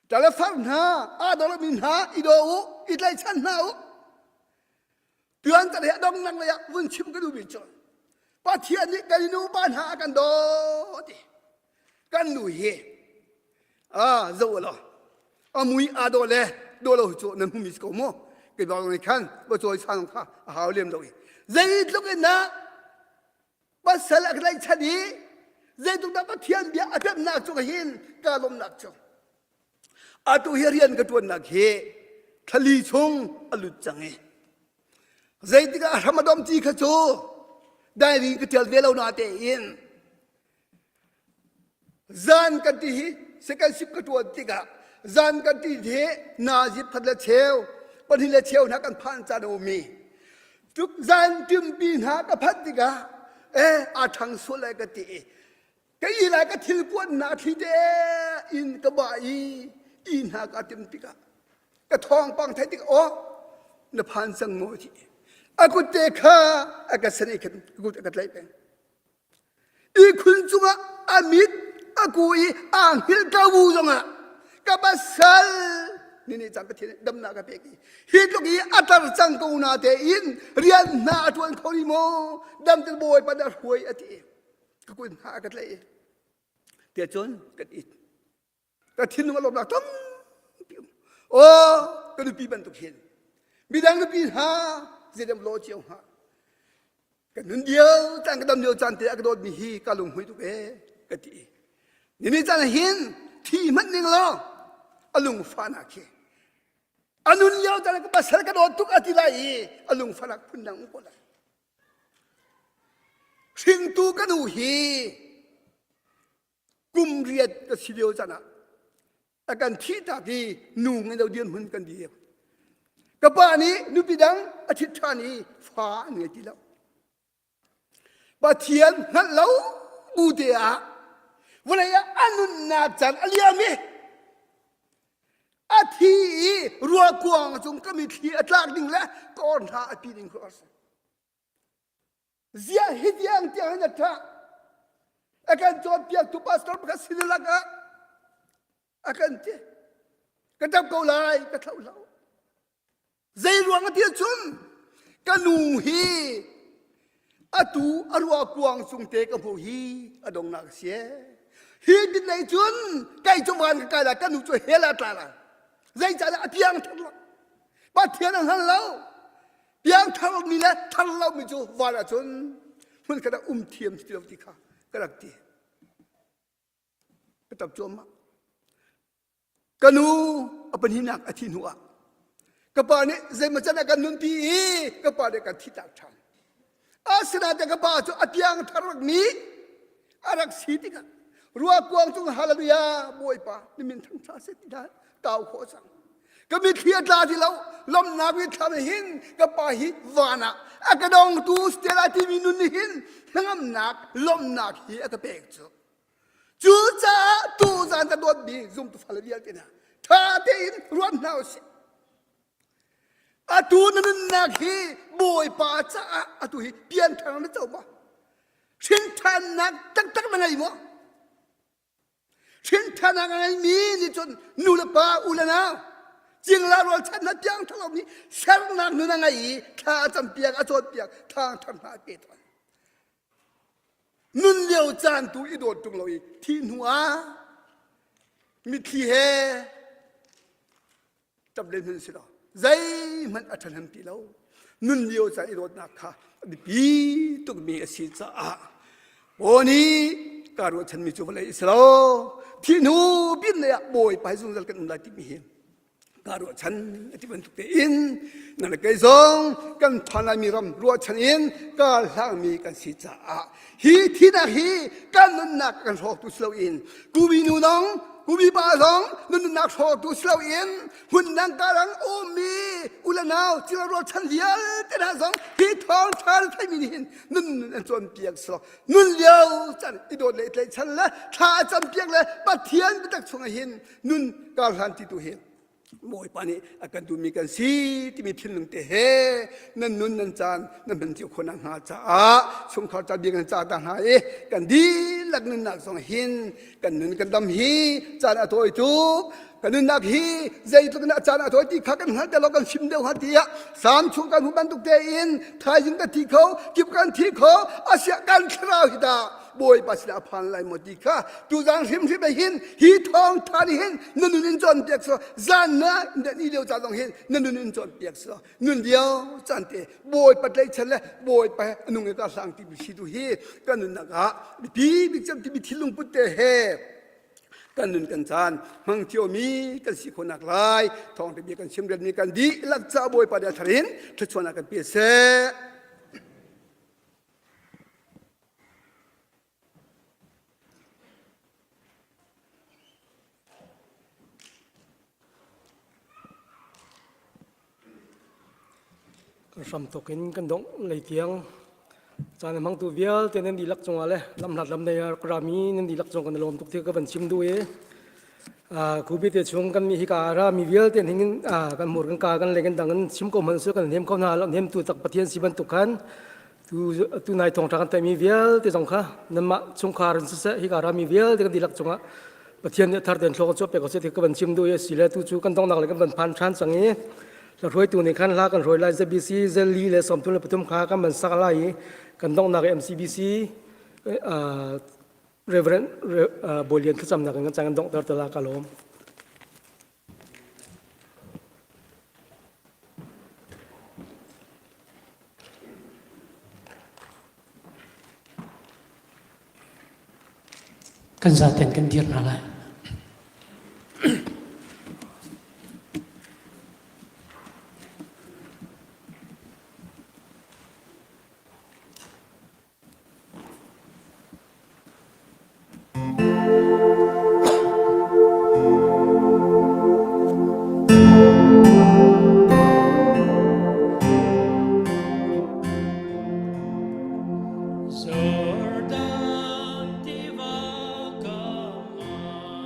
Ṭa le far hna aa daw lomi hna i daw u, i tlaihchan hna u. Tuan kan he dongnak lei ah vun chim ka duhmi cu Pathian nih kan nupa hna a kan dawt i kan nu hi a zoh law a mui aa dawh le dawh lo cu nan hmumi si ko mu kei bang nih khan va cawi sang kha a hau lem lo i zeitluk in dah pasal a ka tlaihchan i zeitluk dah Pathian bia a pemnak cung hin ka lawmnak cu Atu hi rian ka ṭuannak hi thlali chung a lut cang i zeitikah a hram a dom ti kha cu diary ka ṭial ve lo na tein zan kan ti hi second shift ka ṭuan tikah zan kan ti hi nazi phat le cheu pahnih le cheu hna kan phan caan a um i. Tuk zan ṭimpi hna ka phanh tikah eh aa ṭhang sual lai ka ti i ka i lai ka thil kuannak thli te in ka ba i i hna ka tim tikah ka thawngpang theih tik aw na phan cang maw ti a kut te kha a ka sen i khan ka kut a ka tlaih peng Ihkhun cungah a mit a ku i aa hngilh ko bu zongah ka pasal ni nih cang Pathian nih damnak a pek i hi tluk i a tar cang ko na tein rian hna a ṭuan kho rih maw dam te Bawipa nih a hruai a ti ka kut hna a ka tlaih i tiah cun kan it ka thinlung a lawmnak tampi um aw ka nupi bantuk hin midang nupi hna zeidam law cio hnga ka nun lio caan ka dam lio caan te a ka dawtmi hi ka lunghmui tuk ee ka ti nini caan hin thi hmanh ning law a lungfahnak khi a nun lio caan ka pasal ka dawt tuk a ti lai i a lungfahnak phun dang um ko lai hringtu ka nu hi kum riat ka si lio caan ah a kan thih tak i nu ngei lo dirhmun kan dir. Ka pa nih nupi dang a ṭhit ṭhan i fa an ngei ti lo. Pathian hngalh lo bu te ah vawlei ah a nunnak caan a liam i a thi i ruakuang cung ka mitthli a tlak ding le ka or hna a pi ding khu a si. Ziah hi tiang tiang hin a ṭha. A kan cawnpiaktu pastor pakhat sin lakah a kan ti. Ka ṭap ko lai, ka thloh hlah. Zei ruang a ti cun ka nu hi atu a rua kuang cung te ka hmuh hi a dongnak a si. Hi tin lei cun kei cu van ka kai lai, ka nu cu hell ah tla lai. Zeicahtiah a piang thar lo. Pathian a hngal lo. Piangthar mi le thar lomi cu van ahcun hmunkhat ah um thiam ti lo ti kha ka rak ti. Ka tap cuahmah. Ka nu a pahnihnak a thih hnu ah ka pa nih zeimaw can a kan nunpi i ka pa nih kan thihtak ṭhan. Asinain ka pa cu a piangthar mi a rak si tikah ruakuang cung hallelujah Bawipa na min thangṭha seh ti hna tau khawh cang. Ka mitthli a tla ti lo lawmhnak mitthlam hin ka pa hi van ah a ka dongtu Stella timi nun nih hin hnangamnak lawmhnak hi a ka pek cu. Cucaah tuzaan ka dawtmi zumtu fale vialte hna ṭha tein ruat hna usih. Atu na nunnak hi Bawipa caah atu hi pianthar na co maw? Hrinṭhannak taktak na ngei maw? Hrinṭhannak a ngeimi nih cun nu le pa u le nau cingla rualchan hna tiang ṭhalo nih sernak nun a ngei i thla a campiak a cawnpiak thla thar hna a pe tawn. Nun lio caan tu i dawt ṭung lo i thih hnu ah mitthli he ṭap len hmanh si lo zeihmanh a ṭhahnem ti lo nun lio caan i dawtnak kha a biapi tukmi a si caah aw nih kaa ruahchanmi cu vawlei a si lo thih hnu pin lei ah bawipa hi zungzal kan um lai timi hi kaa ruahchan a ti bantuk tein nang le kei zong kan phan laimi ram ruahchan in kaa hlangmi kan si caah hi thihnak hi kan nunnak kan hrawktu si loin kubi nu zong kubi pa zong nan nunnak hrawktu si loin hmundang karang ummi u le nau cila rualchan vialte hna zong hi thawngṭha na theimi nih hin nun nun an cawnpiak si lo nun lio can i dawt le i tlaihchan le thla a campiak le Pathian biatak chungah hin nun kar hlan ti tu hi Bawipa nih a kan duhmi kan si timi thinlung te he nan nun nan caan nan hman cio khawh nakhnga caah chungkhar ca bia kan ca ta hna i kan dihlak nunnak zong hin kan nun kan dam hi caan a tawi tuk kan nunnak hi zeitluk in a caan a tawi ti kha kan hngal te lo kan sim deuh hnga tiah sam chung kan hmu bantuk tein thaizing ka thi kho kip kan thi kho asiah kan thlarau hi dah Bawipa sinah a phan lai maw ti kha tuzaan hrimhrim ah hin hi thawngtha nih hin na nun in cawnpiak sawh zan na ni lio caan zong hin na nun in cawnpiak sawh nun lio caan te Bawipa tlaihchan le Bawipa he a nung i ka hlang timi si tu hi kan nunnak ah biapi bik cem timi thinlung put te he kan nun kan caan hmang ciomi kan si khawhnak lai thawngtha bia kan chimrelmi kan dihlak ca Bawipa nih a thar in thluachuahnak kan pe seh. Kan hram tuk in kan dongh lei tiang caan a hmangtu vialte nan dihlak cungah le lamhlat lam nei a rak rami nan dihlak cung kan i lawm tuk ti ka van chim duh i Kubi te chung kan mi hika ra mi vialte hingin kan mur kan ka kan le kan dang in chim ko hmanh su kan hnem ko hna lo hnem tu tak Pathian si bantuk khan tu tu nai thong tha kan taimi vialte zong kha nanmah chungkhar in siseh hika ra mi vialte kan dihlak cungah Pathian nih thar ten thlok chu pe ko se ti ka van chim duh i si le tu chu kan dongnak le kan van phan than cang i hla hruaitu nih khan hla kan hruai lai ZBC zeli le 33 kha kan van sak lai i kan donghnak i MCBC Reverend Bawi Lian thlacamnak in kan cang kan donghter te la ka lawm. Kan zaten kan dir hna lai. Jordan tiva kam ah.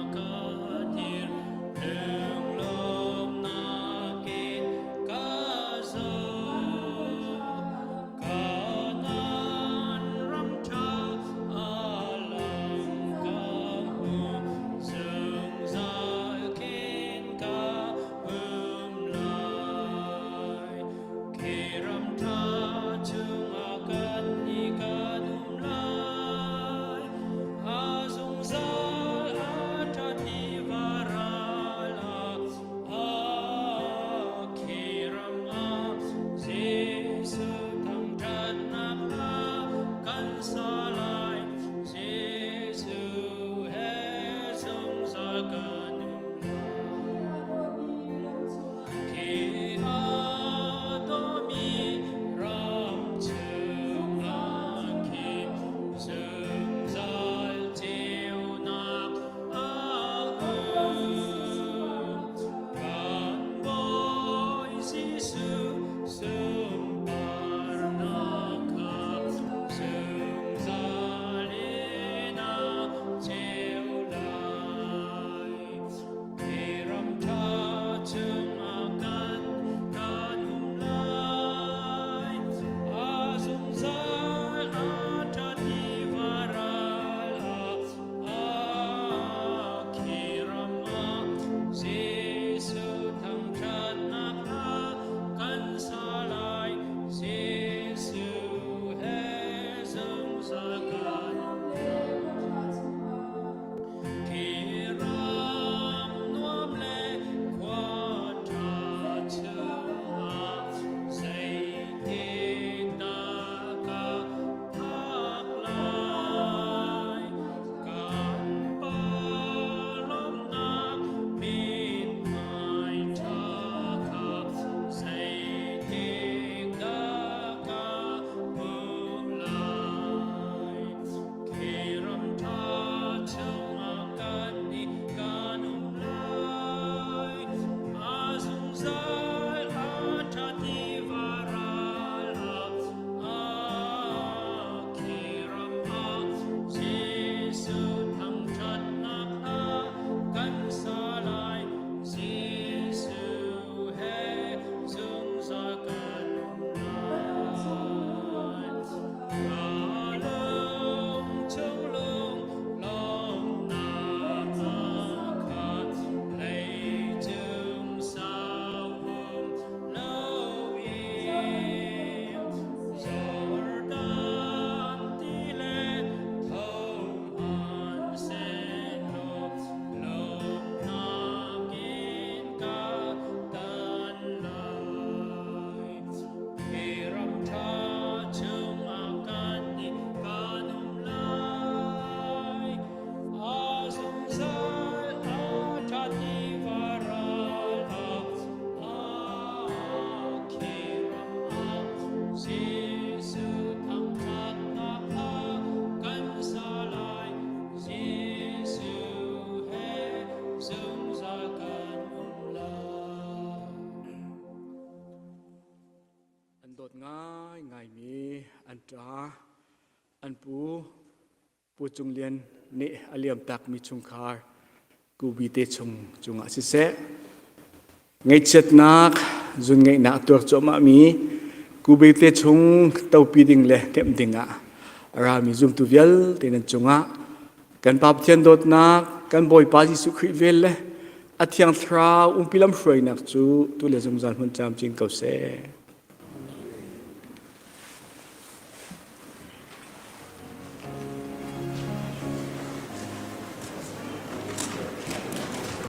dawt ngaingaimi an ṭa, an pu Pu Cung Lian nih a liamtakmi chungkhar Kubi te chung cungah siseh, ngaihchiatnak zunngaihnak a tuar cuahmahmi Kubi te chung topi ding le hnemh dingah a rami zumtu vialte nan cungah kan Pa Pathian dawtnak, kan Bawipa Jesuh Khrih vel le a Thiang Thlarau umpi lamhruainak cu tu le zungzal hmun camcin ko seh.